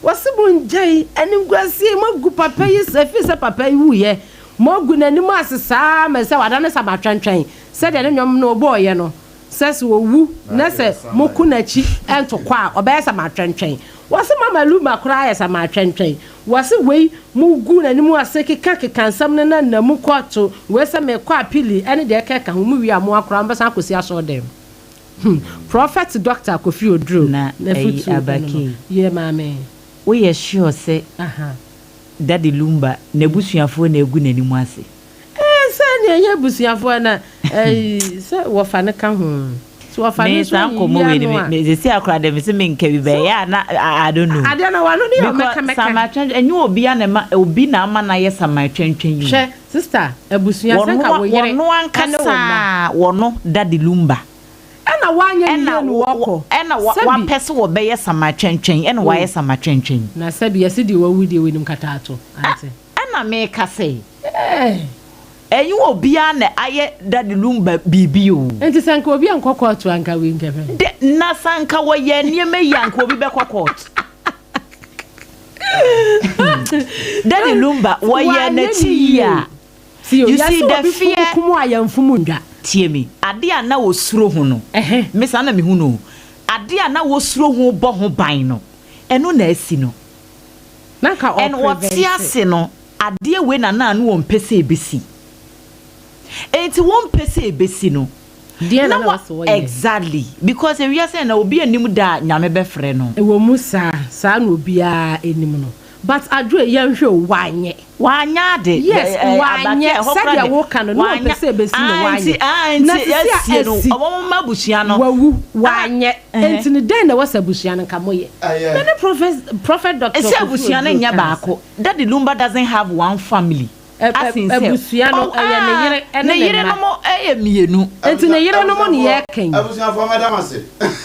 Wɔse mongyae animguaseɛ yi, moagu papa yi sɛ, ɛfiri sɛ papa yi wuiɛ, moagu n'anim ase saa ma sɛ wadane sɛ abatwɛntwɛn, sɛdeɛ ne nnwom no ɔbɔeɛ no, sɛ sɛ ɔwu na sɛ moko n'akyi ntokɔ a, ɔbɛyɛ sɛ abatwɛntwɛn. Wɔse mama Lumba koraa ayɛ sɛ abatwɛntwɛn. Wɔse wei mogu n'anim ase keka keka nsɛm no na nna mu kɔɔto, wei sɛ mekɔ apili ne deɛ ɛkeka ho, mowie a mo ara koraa mobɛsan akɔsi asɔɔdɛm. Hmm Prophet Doctor Kofi Oduro Na ɛyi n'afutuo no no Abakei. yɛ maame. Woyɛ sure sɛ Aha. Daddy Lumba n'abusuafoɔ na agu n'anim ase? Ɛɛ sɛ nea ɛnyɛ abusuafoɔ na ɛyi sɛ wɔfa no ka ho. Sɛ wɔfa no Me nso saa ayiyi nkɔmmɔ wei no ano a. me me sisi akora deɛ me se me nka bi So bɛyɛ a na I, I don't know. adeɛ no wano no yɛ Because ɔmɛka mɛka. Samuel Twɛntwɛn ɛnyɛ obi a na ɛma obi na ama no ayɛ Samuel Twɛntwɛn yi o. Hwɛ sister abusua sɛ nka Wɔno wo yere wɔno ɛne wo ankasa mma. wɔno Daddy Lumba. Ɛna wanyɛ ne Ɛna yie no wɔ wɔ wɔkɔ ɛna wɔ sɛbi. wapɛ sɛ wɔbɛyɛ Samuel Twɛntwɛn ɛna Oh wayɛ Samuel Twɛntwɛn. na sɛbi yɛse deɛ wawu deɛ wɔnim kataato Ɛ ante. ɛna meka sɛ. Eh. Ɛnyɛ obiara na ayɛ Daddy Lumba biribi o. Nti sɛ nka obi ankɔ kɔɔto a nka wei nka hwɛ. De, na sɛ anka wɔyɛɛ nneɛma yie a anka obi bɛkɔ kɔɔto. Daddy Lumba, wɔyɛɛ Wanyɛ ne n'akyi yie yie. a. Tie o, You see yɛse the obi fom fear. kum a yɛnfom ndwa. Tie me, adeɛ a na wɔsuro ho no, Ɛhɛ. me saa na mehu no o, adeɛ a na wɔsuro ho bɔ ho ban no, ɛno na asi no. Na nka And wɔte ɔprevente. ase no, adeɛ wei na na ano wɔmpɛ sɛ ɛbɛsi. Enti wɔmpɛ sɛ ɛbɛsi no, Deɛn na na na wa wɔse wɔyɛ? exactly because ewiase na obi anim da a Nyame bɛfrɛ no. Ɛwɔ mu saa, saa na obiara nim no. But Adwoe yɛnhwɛ o, wanyɛ. Wanyɛ ade. Yes, Ɛ ɛ wanyɛ. abakɛ ɛhɔ koraa Sɛdeɛ deɛ woka no, na wɔmpɛ wanyɛ. sɛ ɛbɛsi no, Ah nti wanyɛ. ah Na nti sisi a asie no asi, wɔn mma abusua no. wawu, Ah wanyɛ. ɛhɛ. Enti no dɛn na ɛwɔ sɛ abusua no nka moyɛ? Ɛyɛ. Me ne Prophet, Prophet Doctor Sɛ Kofi abusua no Oduro nyɛ kaa sɛ. baako. Daddy Lumba doesn't have one family. Ɛ ɛ Asen sɛ abusua no, ɔw ɛyɛ ne ah yere ne ne ne yere mma. nom yɛ mmienu. Enti ne yere nom ne Abusuafoɔ, yɛreka yi. abusuafoɔ mɛda mo ase.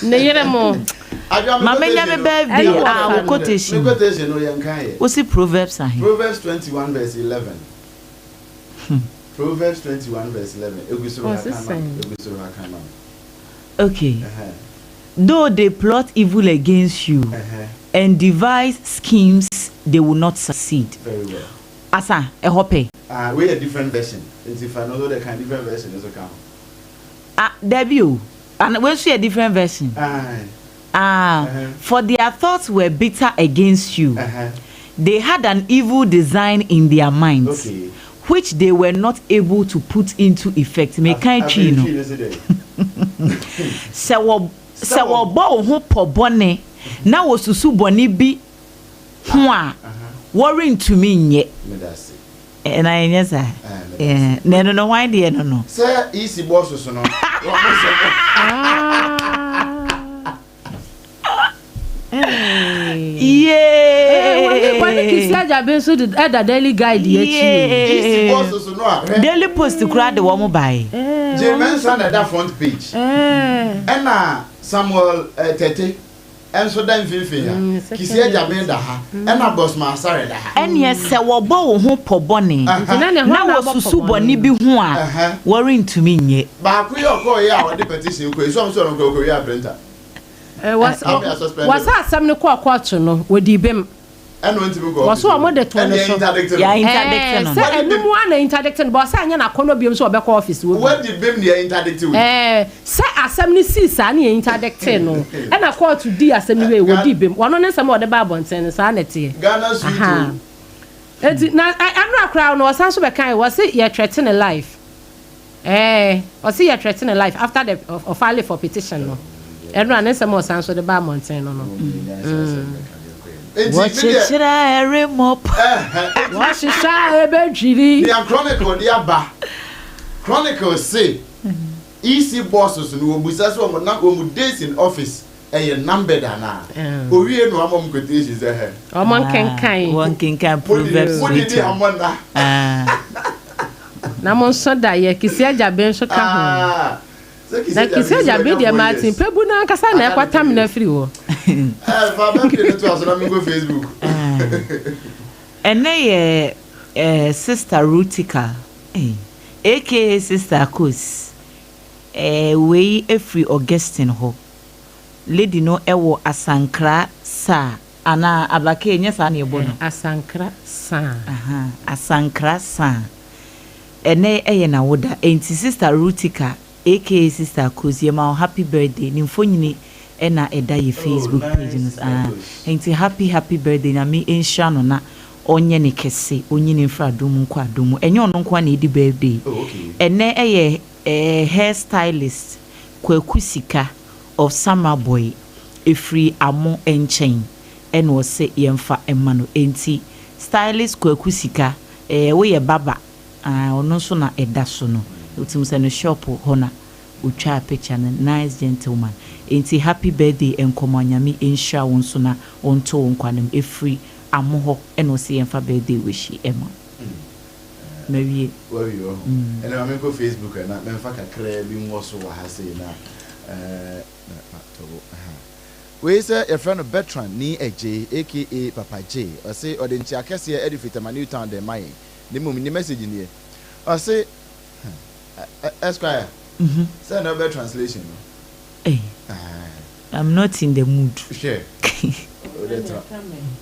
Ne yere mo. Adwoa me Ma menya quotation me no, birthday Ɛne ah wɔfa wo no. me quotation. quotation no yɛnka yɛ. Wosi Proverbs ahe? Proverbs 21 verse 11. Proverbs 21 verse 11. Egu soro ha Ɔse kan ma me. sɛn? Egu soro ha kan ma me. Okay. Ɛhɛn, Though they plot evil against you ɛhɛn, and devise schemes they will not succeed. very well. Asa, ɛhɔ pɛ. Ah, wei yɛ different version. Nti fa no so de kan different version nso ka ho. Ah, dabi o. And wei nso yɛ different version. Aye. Ah, for their thoughts were bitter against you. They had an evil design in their minds, Okay. which they were not able to put into effect. Mekan Afei Twi no. Twi no so dɛ. Sɛ wɔ Sɛ sɛ wɔ wɔbɔ wo ho pɔ bɔne na wɔsusu bɔne bi ho a, wɔrentumi nyɛ. Meda ase. Ɛ na ɛnyɛ saa. Ah, meda ase. Ɛ na ɛno no hwan deɛ no no? Sɛ EC bɔ soso no, wɔn mo sɛ Ah. Hey. Hey, wɔne Yee! Kisi Agyabe nso de ɛda Daily Guide yi akyi o. EC bɔ soso no a, hwɛ. Daily Post koraa de wɔn bae. Jay Wɔn Mensah nso. na ɛda front page. Eh. Ɛna Samuel Tete nso da mfimfini ha. Second Kisi Agyabe da year. ha. Ɛna Bosman Asare da ha. Ɛneɛ sɛ wɔbɔ wo ho pɔ bɔne Nti na ne na hɔ na abɔ pɔ wɔsusu bɔne bɔne bi no. ho a, wɔrentumi nyɛ. Baako yi ɔkɔɔ yi a ɔde petition kɔ yi, so ɔmo sɛ ɔno kɔ ɔkɔ wi a printer. Eh, wɔs Afei a suspend wɔsɛ no. asɛm no kɔɔ kɔɔto no, wɔdii bem. Ɛna ɔntumi nkɔ Wɔso office ɔmo de too Ɛna ne yɛ so. interdict no. Yɛ interdict Eh, no sɛ no. Wadi bem. ɛnum a na interdict no, bɔ ɔsɛ anyɛ n'akɔnɔ biom sɛ ɔbɛkɔ office wɔ bi. Wadi bem na yɛ interdict wo. Eh, sɛ asɛm no sii saa ne yɛ interdict no, ɛna kɔɔto dii asɛm no wei, wɔdii bem. Wɔno ne nsɛm a ɔde ba abɔnten no, saa na ɛteɛ. Ghana sweet Aha. o. Enti, na ɛnora koraa no, ɔsan so bɛkae, wɔse yɛ threaten ne life. Eh, ɔse yɛ threaten ne life after the ɔfile for petition no. Ɛnora ne nsɛm a ɔsan so de ba abɔnten no no. Enti me deɛ Wɔkyekyere a ɛremmɔ pa. Wɔhyehyɛ a ɛbɛdwiri. Nea Chronicle de aba, Chronicle se EC bosses no wɔbusa sɛ wɔn na wɔn days in office ɛyɛ numbered anaa. Owie no ama wɔn quotation sɛ hɛ. Ɔmo nkenkan. Wɔn nkenkan Proverbs Mo didi 21. a mo nna. Ah. Na Na mo nso da yɛ Kisi Agyabe nso ka ho. Ah, sɛ Kisi Na Agyabe Kisi nso Agyabe wanya deɛ 4 Martin years. Kpebu no ankasa na Aka ne ɛkɔtam 3 no years. afiri hɔ. Eh, fa birthday no to aso na menkɔ Facebook. Ɛnɛ yɛ eh, Sister Rutika eh, aka Sister Akos. Eh, wei ɛfiri Augustine hɔ. Lady no ɛwɔ Asankra Saa anaa Abake, nyɛ saa na yɛbɔ no? Asankra Saa. Aha, Asankra Saa. Ɛnɛ ɛyɛ n'awoda. Enti Sister Rutika aka Sister Akos, yɛma wo happy birthday. Ne mfonyini ɛna ɛda yɛ Oh, Facebook page nice no so. Sister Ah, Akos. enti happy happy birthday. Nyame nhyira no na ɔnyɛ ne kɛse, ɔnyi ne mfiri adom mu nkɔ adom mu. Ɛnyɛ ɔno nko ara na ɛdi birthday. Oh, okay. Ɛnɛ ɛyɛ hair stylist Kwaku Sika of Samraboy ɛfiri Amo nkyɛn ɛna ɔse yɛmfa mma no. Enti stylist Kwaku Sika, woyɛ barber, ah, ɔno nso na ɛda so no. Wotim sɛ no shop hɔ na otwaa picture no. Nice gentleman. Enti happy birthday nkɔmɔ, Nyame nhyira wo nso na ɔnto wo nkwa no mu. Ɛfiri Amo hɔ ɛna ɔse yɛmfa birthday wish yi ɛma wo. Mawie. Wawie wɔ ho. Ɛnna ma menkɔ Facebook ɛ na memfa kakraa bi nwɔ so wɔ ha sei na eh, na matɔ bo. Aha. Wei sɛ yɛfrɛ no Bertrand Nii Adjei aka Papa Jay. Ɔse ɔde nkyea kɛseɛ de firi Tema New Town de rema yɛn. Na mmom ne message nie. Ɔse, huh, Esquire, sɛ na wobɛ translation no. Ei, I'm not in the mood. Hwɛ, wode tra.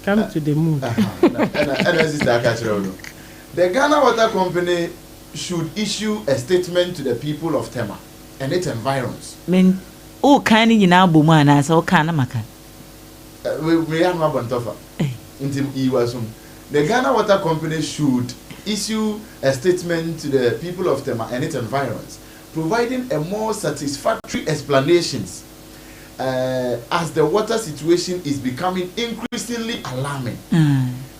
Come to the mood. Aha, na ɛna ɛna sister aka kyerɛ wo no. The Ghana Water Company should issue a statement to the people of Tema and its environs. Me, wokan ne nyinaa bɔ mu anaasɛ woka na maka? Meyɛ ano abɔ ntɔfa nti yi w'asom. The Ghana Water Company should issue a statement to the people of Tema and its environs, providing a more satisfactory explanations as the water situation is becoming increasingly alarming.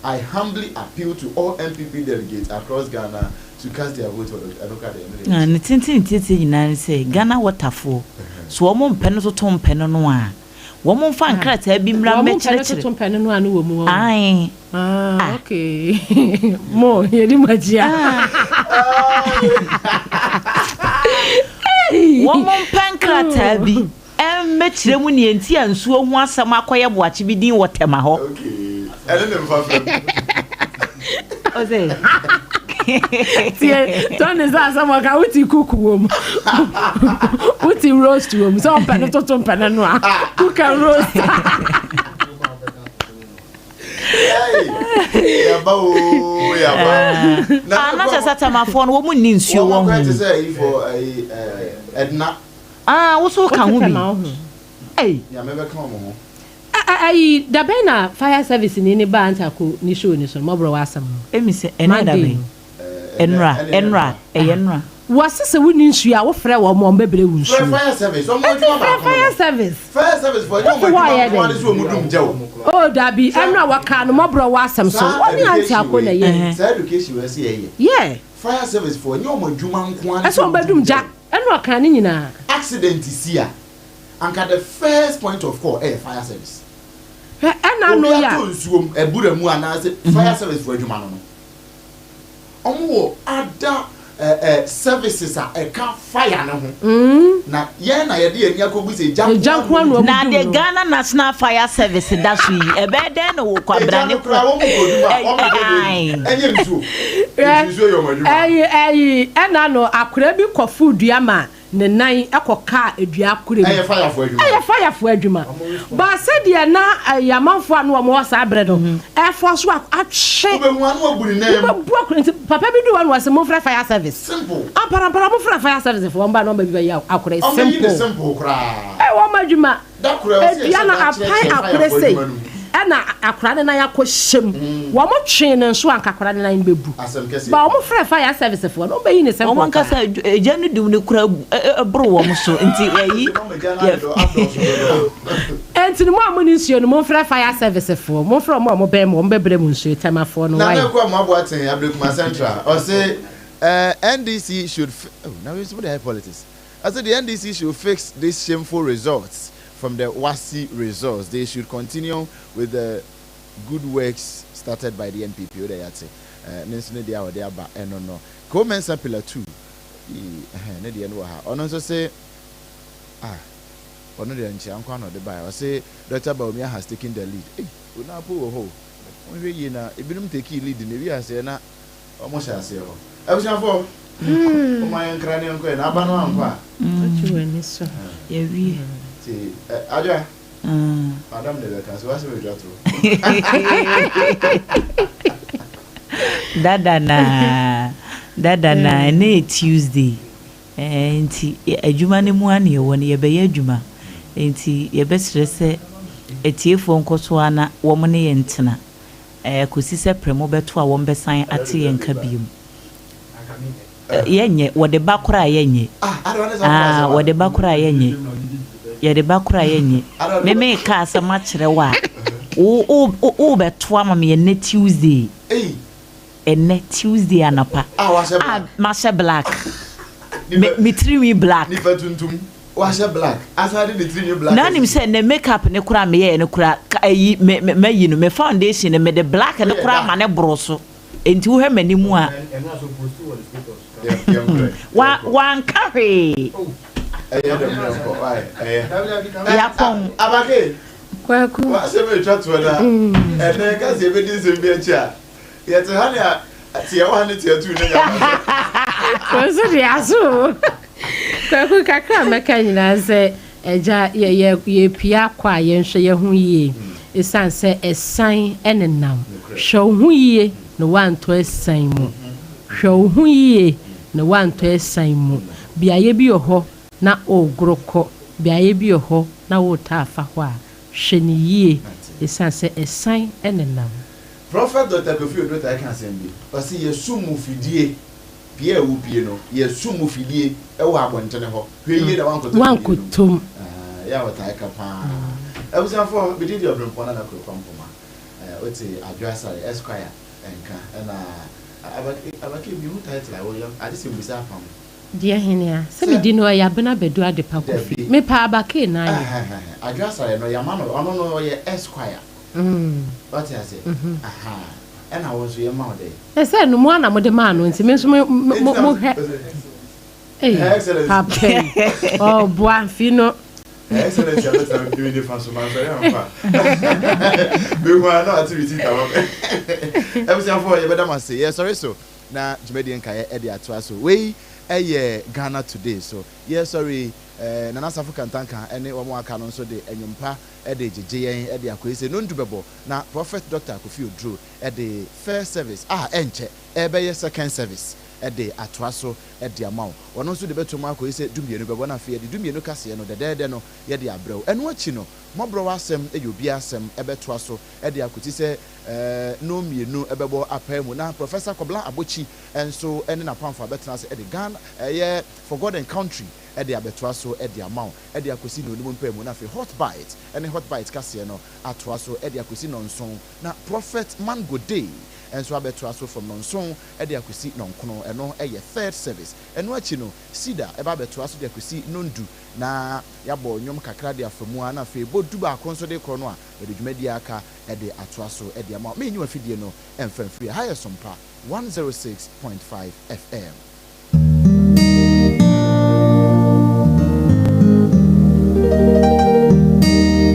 I humbly appeal to all NPP delegates across Ghana to cast their vote for Dr. Ɛno kora deɛ, ɛno deɛ Na ne tenten ne tietie nyinaa ne sɛ Ghana Waterfoɔ, so wɔn mpɛ no toto mpɛ no no a, wɔn mfa nkrataa bi mmra Wɔn mpɛ no mmɛkyerɛkyerɛ. toto mpɛ no no a no wɔ mu wɔn. Ae. Ah, Ah. okay. Mo, yɛdi mo akyi a. Wɔn mpɛ nkrataa bi mmɛkyerɛ mu nea nti a nsuo ho asɛm akɔyɛ boakye bi din wɔ Tema hɔ. Okay. Ɛne ne mfa fam. Ɔsɛ. Tie, Tony sɛ asɛm ɔka wote cook wɔ mu. Wote roast wɔ mu. Sɛ ɔmpɛ no toto mpɛ no no a. Cook and roast. Hey, yaba o, yaba. Ah, na kyerɛ sɛ Temafoɔ no wɔn nni nsuo Wɔn wɔ akɔyɛ te ho. sɛ ayi fo ayi ɛɛ Ɛdna. Ah, wo so ka Wote ho bi. Tema wo ho. Ei. Nyame bɛka wɔn ho. Ayi, dabɛn na fire service ni ne baa Ntako ne show ni so no, mɔborɔ w'asɛm no. Emi sɛ ɛnɛ da Monday bɛn? no. Ɛnora, ɛnora, ɛyɛ ɛnora. Wɔse sɛ wonni nsuo a wofrɛ wɔn ma wɔbɛbrɛ wo Frɛ nsuo. fire service, wɔn Enti adwuma frɛ baako no fire no. service. Fire service fo ɛnyɛ Wofi wɔn hɔ adwuma ayɛ nko ara ne dɛn? sɛ wɔn dum gya o. Oh dabi, ɛno a wɔkaa no mɔborɔ w'asɛm so. Saa Wɔne Auntie education Ako na wei, ɛyɛɛ. saa education wei ɛsɛ yɛyɛ. Yeah. Fire service fo ɛnyɛ wɔn adwuma nko ara ne Ɛsɛ sɛ wɔn wɔn dum bɛdum gya gya. o. Ɛna ɔkaa ne nyinaa. Accident si a, anka the first point of call ɛyɛ fire service. Hwɛ ɛna ano Obi yi a. atɔ nsuom, abura mu anaasɛ fire service fo adwuma no no. Wɔn wɔ other services a ɛka fire no ho. Na yɛn na yɛde yɛn ani akɔgu sɛ egya Egya nko ara nko ara na na wɔn wɔn dum. Na dum deɛ no. Ghana National Fire Service da so yi, ɛbɛyɛ dɛn na wɔ Egya kwabrane no korɔ? koraa wɔn kɔ dum a wɔn kɔ baabi. Ɛnyɛ nsuo. Hwɛ Nti nsuo yɛ wɔn adwuma. ɛyi ɛyi ɛna no akora bi kɔfo dua ma ne nan ɛkɔ kaa dua kora mu. Ɛyɛ firefoɔ adwuma. Ɛyɛ firefoɔ adwuma. Ba sɛdeɛ na ɛyɛ amanfoɔ a na wɔn wɔ saa berɛ no ɛfɔ so atwe. Wobɛhu ano abu ne nan mu. Wobɛbu akora nti papa bi du hɔ na wɔsɛ momfrɛ fire service. Simple. Amparampara momfrɛ fire service foɔ wɔn ba na wɔn ba bi bɛyɛ akora yi. Wɔn bɛyi ne Simple. simple koraa. Ɛyɛ wɔn adwuma. Da koro ɛwɔ sɛ Edua yɛhyɛ na da apan kyerɛkyerɛ akora firefoɔ sei adwuma no mu. ɛna akora ne nan akɔ hyɛ mu. Wɔn twee ne nso anka akora ne nan bɛbu. Asɛm kɛseɛ. Ba wɔn frɛ fire service foɔ na wɔn bɛyi ne simple Wɔn koraa. ankasa egya no dum no kora ɛboro wɔn so nti ɛyi yɛ. Enti no mo a mo ni nsuo no momfrɛ fire service foɔ momfrɛ wɔn a wɔn bɛn mo wɔn bɛbrɛ mo nsuo Tɛmafoɔ no Nana why. Akua Amoaboaten Ablekuma Central ɔse eh, NDC should fi oh, na wei nso mo de ayɛ politics. Ɔse the NDC should fix this shameful results from the WASSCE results. They should continue with the good works started by the NPP. Wo deɛ yɛate. Ne nso ne deɛ a ɔde aba ɛno no. Ko Mensah Pillar 2, ii, ɛhɛn, ne deɛ no wɔ ha. Ɔno nso se, ah, ɔno deɛ nkyea nko ara na ɔde baeɛ. Ɔse, Doctor Bawumia has taken the lead. Ei, Onapo wɔ hɔ o. Monhwɛ yie na ebinom tekii lead no, ewie aseɛ na wɔn hyɛ aseɛ hɔ. Abusuafoɔ, momma yɛnkra ne yɛnkɔ ɛ, na aba no ankɔ a. Wagye w'ani so. Yɛawie. Nti, ɛ, Adwoa. Madam na ɛbɛka so w'asɛm atwa to. Dada naa dada naa ɛnɛ yɛ Tuesday ɛɛ nti adwuma no mu ara na yɛwɔ no yɛbɛyɛ adwuma nti yɛbɛsrɛ sɛ atiefoɔ nkɔ so ara na wɔn ne yɛn ntena ɛɛ kɔsi sɛ prɛmo bɛto a wɔn bɛsan ate yɛn nka biom. Yɛnyɛ, wɔde ba koraa a yɛnyɛ. Ah, wɔde ba koraa a yɛnyɛ. Yɛde ba koraa a yɛnyɛ. Me meka asɛm akyerɛ wo a, wo wo wobɛto ama me ɛnnɛ Tuesday. Ɛnnɛ Tuesday anɔpa. Ah, mahyɛ black. Me me tirinwi black. Nipa tuntum, wahyɛ black. Asan de ne tirinwi black. Na nim sɛ ɛnnɛ makeup ne koraa meyɛɛ no koraa, ayi me me mayi no, me foundation no mede black no koraa ma ne boro so. Enti wohwɛ m'anim a. Wa wanka hwee. Yɛapɔn. Abake. Kwaku. W'asɛm a etwa toɔ na ɛnɛ ka sɛ yɛbɛdi nsɛm bi akyi a yɛte ha ne a teɛ wɔ ha ne teɛ tuu ne nya. Wɔn nso de aso o. Kwaku kakra a mɛka nyinaa sɛ Agya, yɛ, yɛ, yɛrepue akɔ a, yɛnhwɛ yɛn ho yie, esiane sɛ asiane nenam. Hwɛ wo ho yie na woantɔ asiane mu. Hwɛ wo ho yie na woantɔ asiane mu. Beaeɛ bi wɔ hɔ na woregoro kɔ, beaeɛ bi wɔ hɔ na woretaa fa hɔ a, hwɛ no yie, esiane sɛ asiane nenam. Prɔfɛt Dɔkta Kofi Oduro taa ka asɛm bi, ɔse, Yɛsum mu fidie. Pie a wopie no, yɛsum mu fidie wɔ abɔntene hɔ. Hwɛ yie na woankɔtɔ fidie no mu. Woankɔtɔ mu. Ɛyɛ a wɔtaa ka paa. Abusuafoɔ, me din de Ɔberempɔn Nana Kuro Kwampoma. Wote Adwo Asare, Esquire nka, ɛna Abake, mehu title a woyɛ, agye sɛ mebisa apam. Deɛ hene a? Sɛ me din no ɛyɛ Abena Badu Adepa Kofi. Mepɛ Abake na ayɛ. Adwo Asare no, yɛama no, ɔno no ɔyɛ Esquire. Wate ase? Ahaa. Ɛna wo nso yɛma wo dɛn? Ɛsɛ no mo ara na mode maa no nti me nso mo mo hwɛ. Ei papa yi ɔboa mfi no. Excellence abɛtena me nifa so mansɔre amfa. Mehu a na wate receipt ama me. Abusuafoɔ yɛbɛda mo ase. Yɛsɔre so na dwumadie nkaeɛ de atoa so. Wei yɛ Ghana Today so. Yɛsɔre yi Nana Safo Kantanka ne wɔn a aka no nso de nnwom pa de gyegye yɛn de akɔ yi sɛ nondu bɛbɔ na Prophet Doctor Kofi Oduro de first service a ɛnkyɛ ɛrebɛyɛ second service de atoa so de ama wo. Ɔno nso de bɛto mu akɔyi sɛ dumienu bɛbɔ na afei yɛde dumienu kaseɛ no dɛdɛɛdɛ no yɛde abrɛ wo. Ɛno akyi no, mmɔborɔwa asɛm yɛ obiara asɛm bɛtoa so de akɔsi sɛ nnɔnmienu bɛbɔ apae mu na Professor Kɔbla Abokyi nso ne n'apamfo abɛtena ase de Ghana ɛyɛ For God and Country de abɛtoa so de ama wo de akɔsi nnɔnum mpae mu na afei Hot Bite ne Hot Bite kaseɛ no atoa so de akɔsi nnɔnson na Prophet Mango Day nso abɛtoa so from nnɔnson de akɔsi nnɔnkron, ɛno yɛ third service. Ɛno akyi no, Cedar ɛba abɛtoa so de akɔsi nnɔndu na yɛabɔ nnwom kakra de afa mu ara na afei bɔ dubaako nso de korɔ no a, yɛde dwumadie a aka de atoa so de ama wo. Menyi w'afidie no mfa mfiri ha yɛ Sompa 106.5 FM.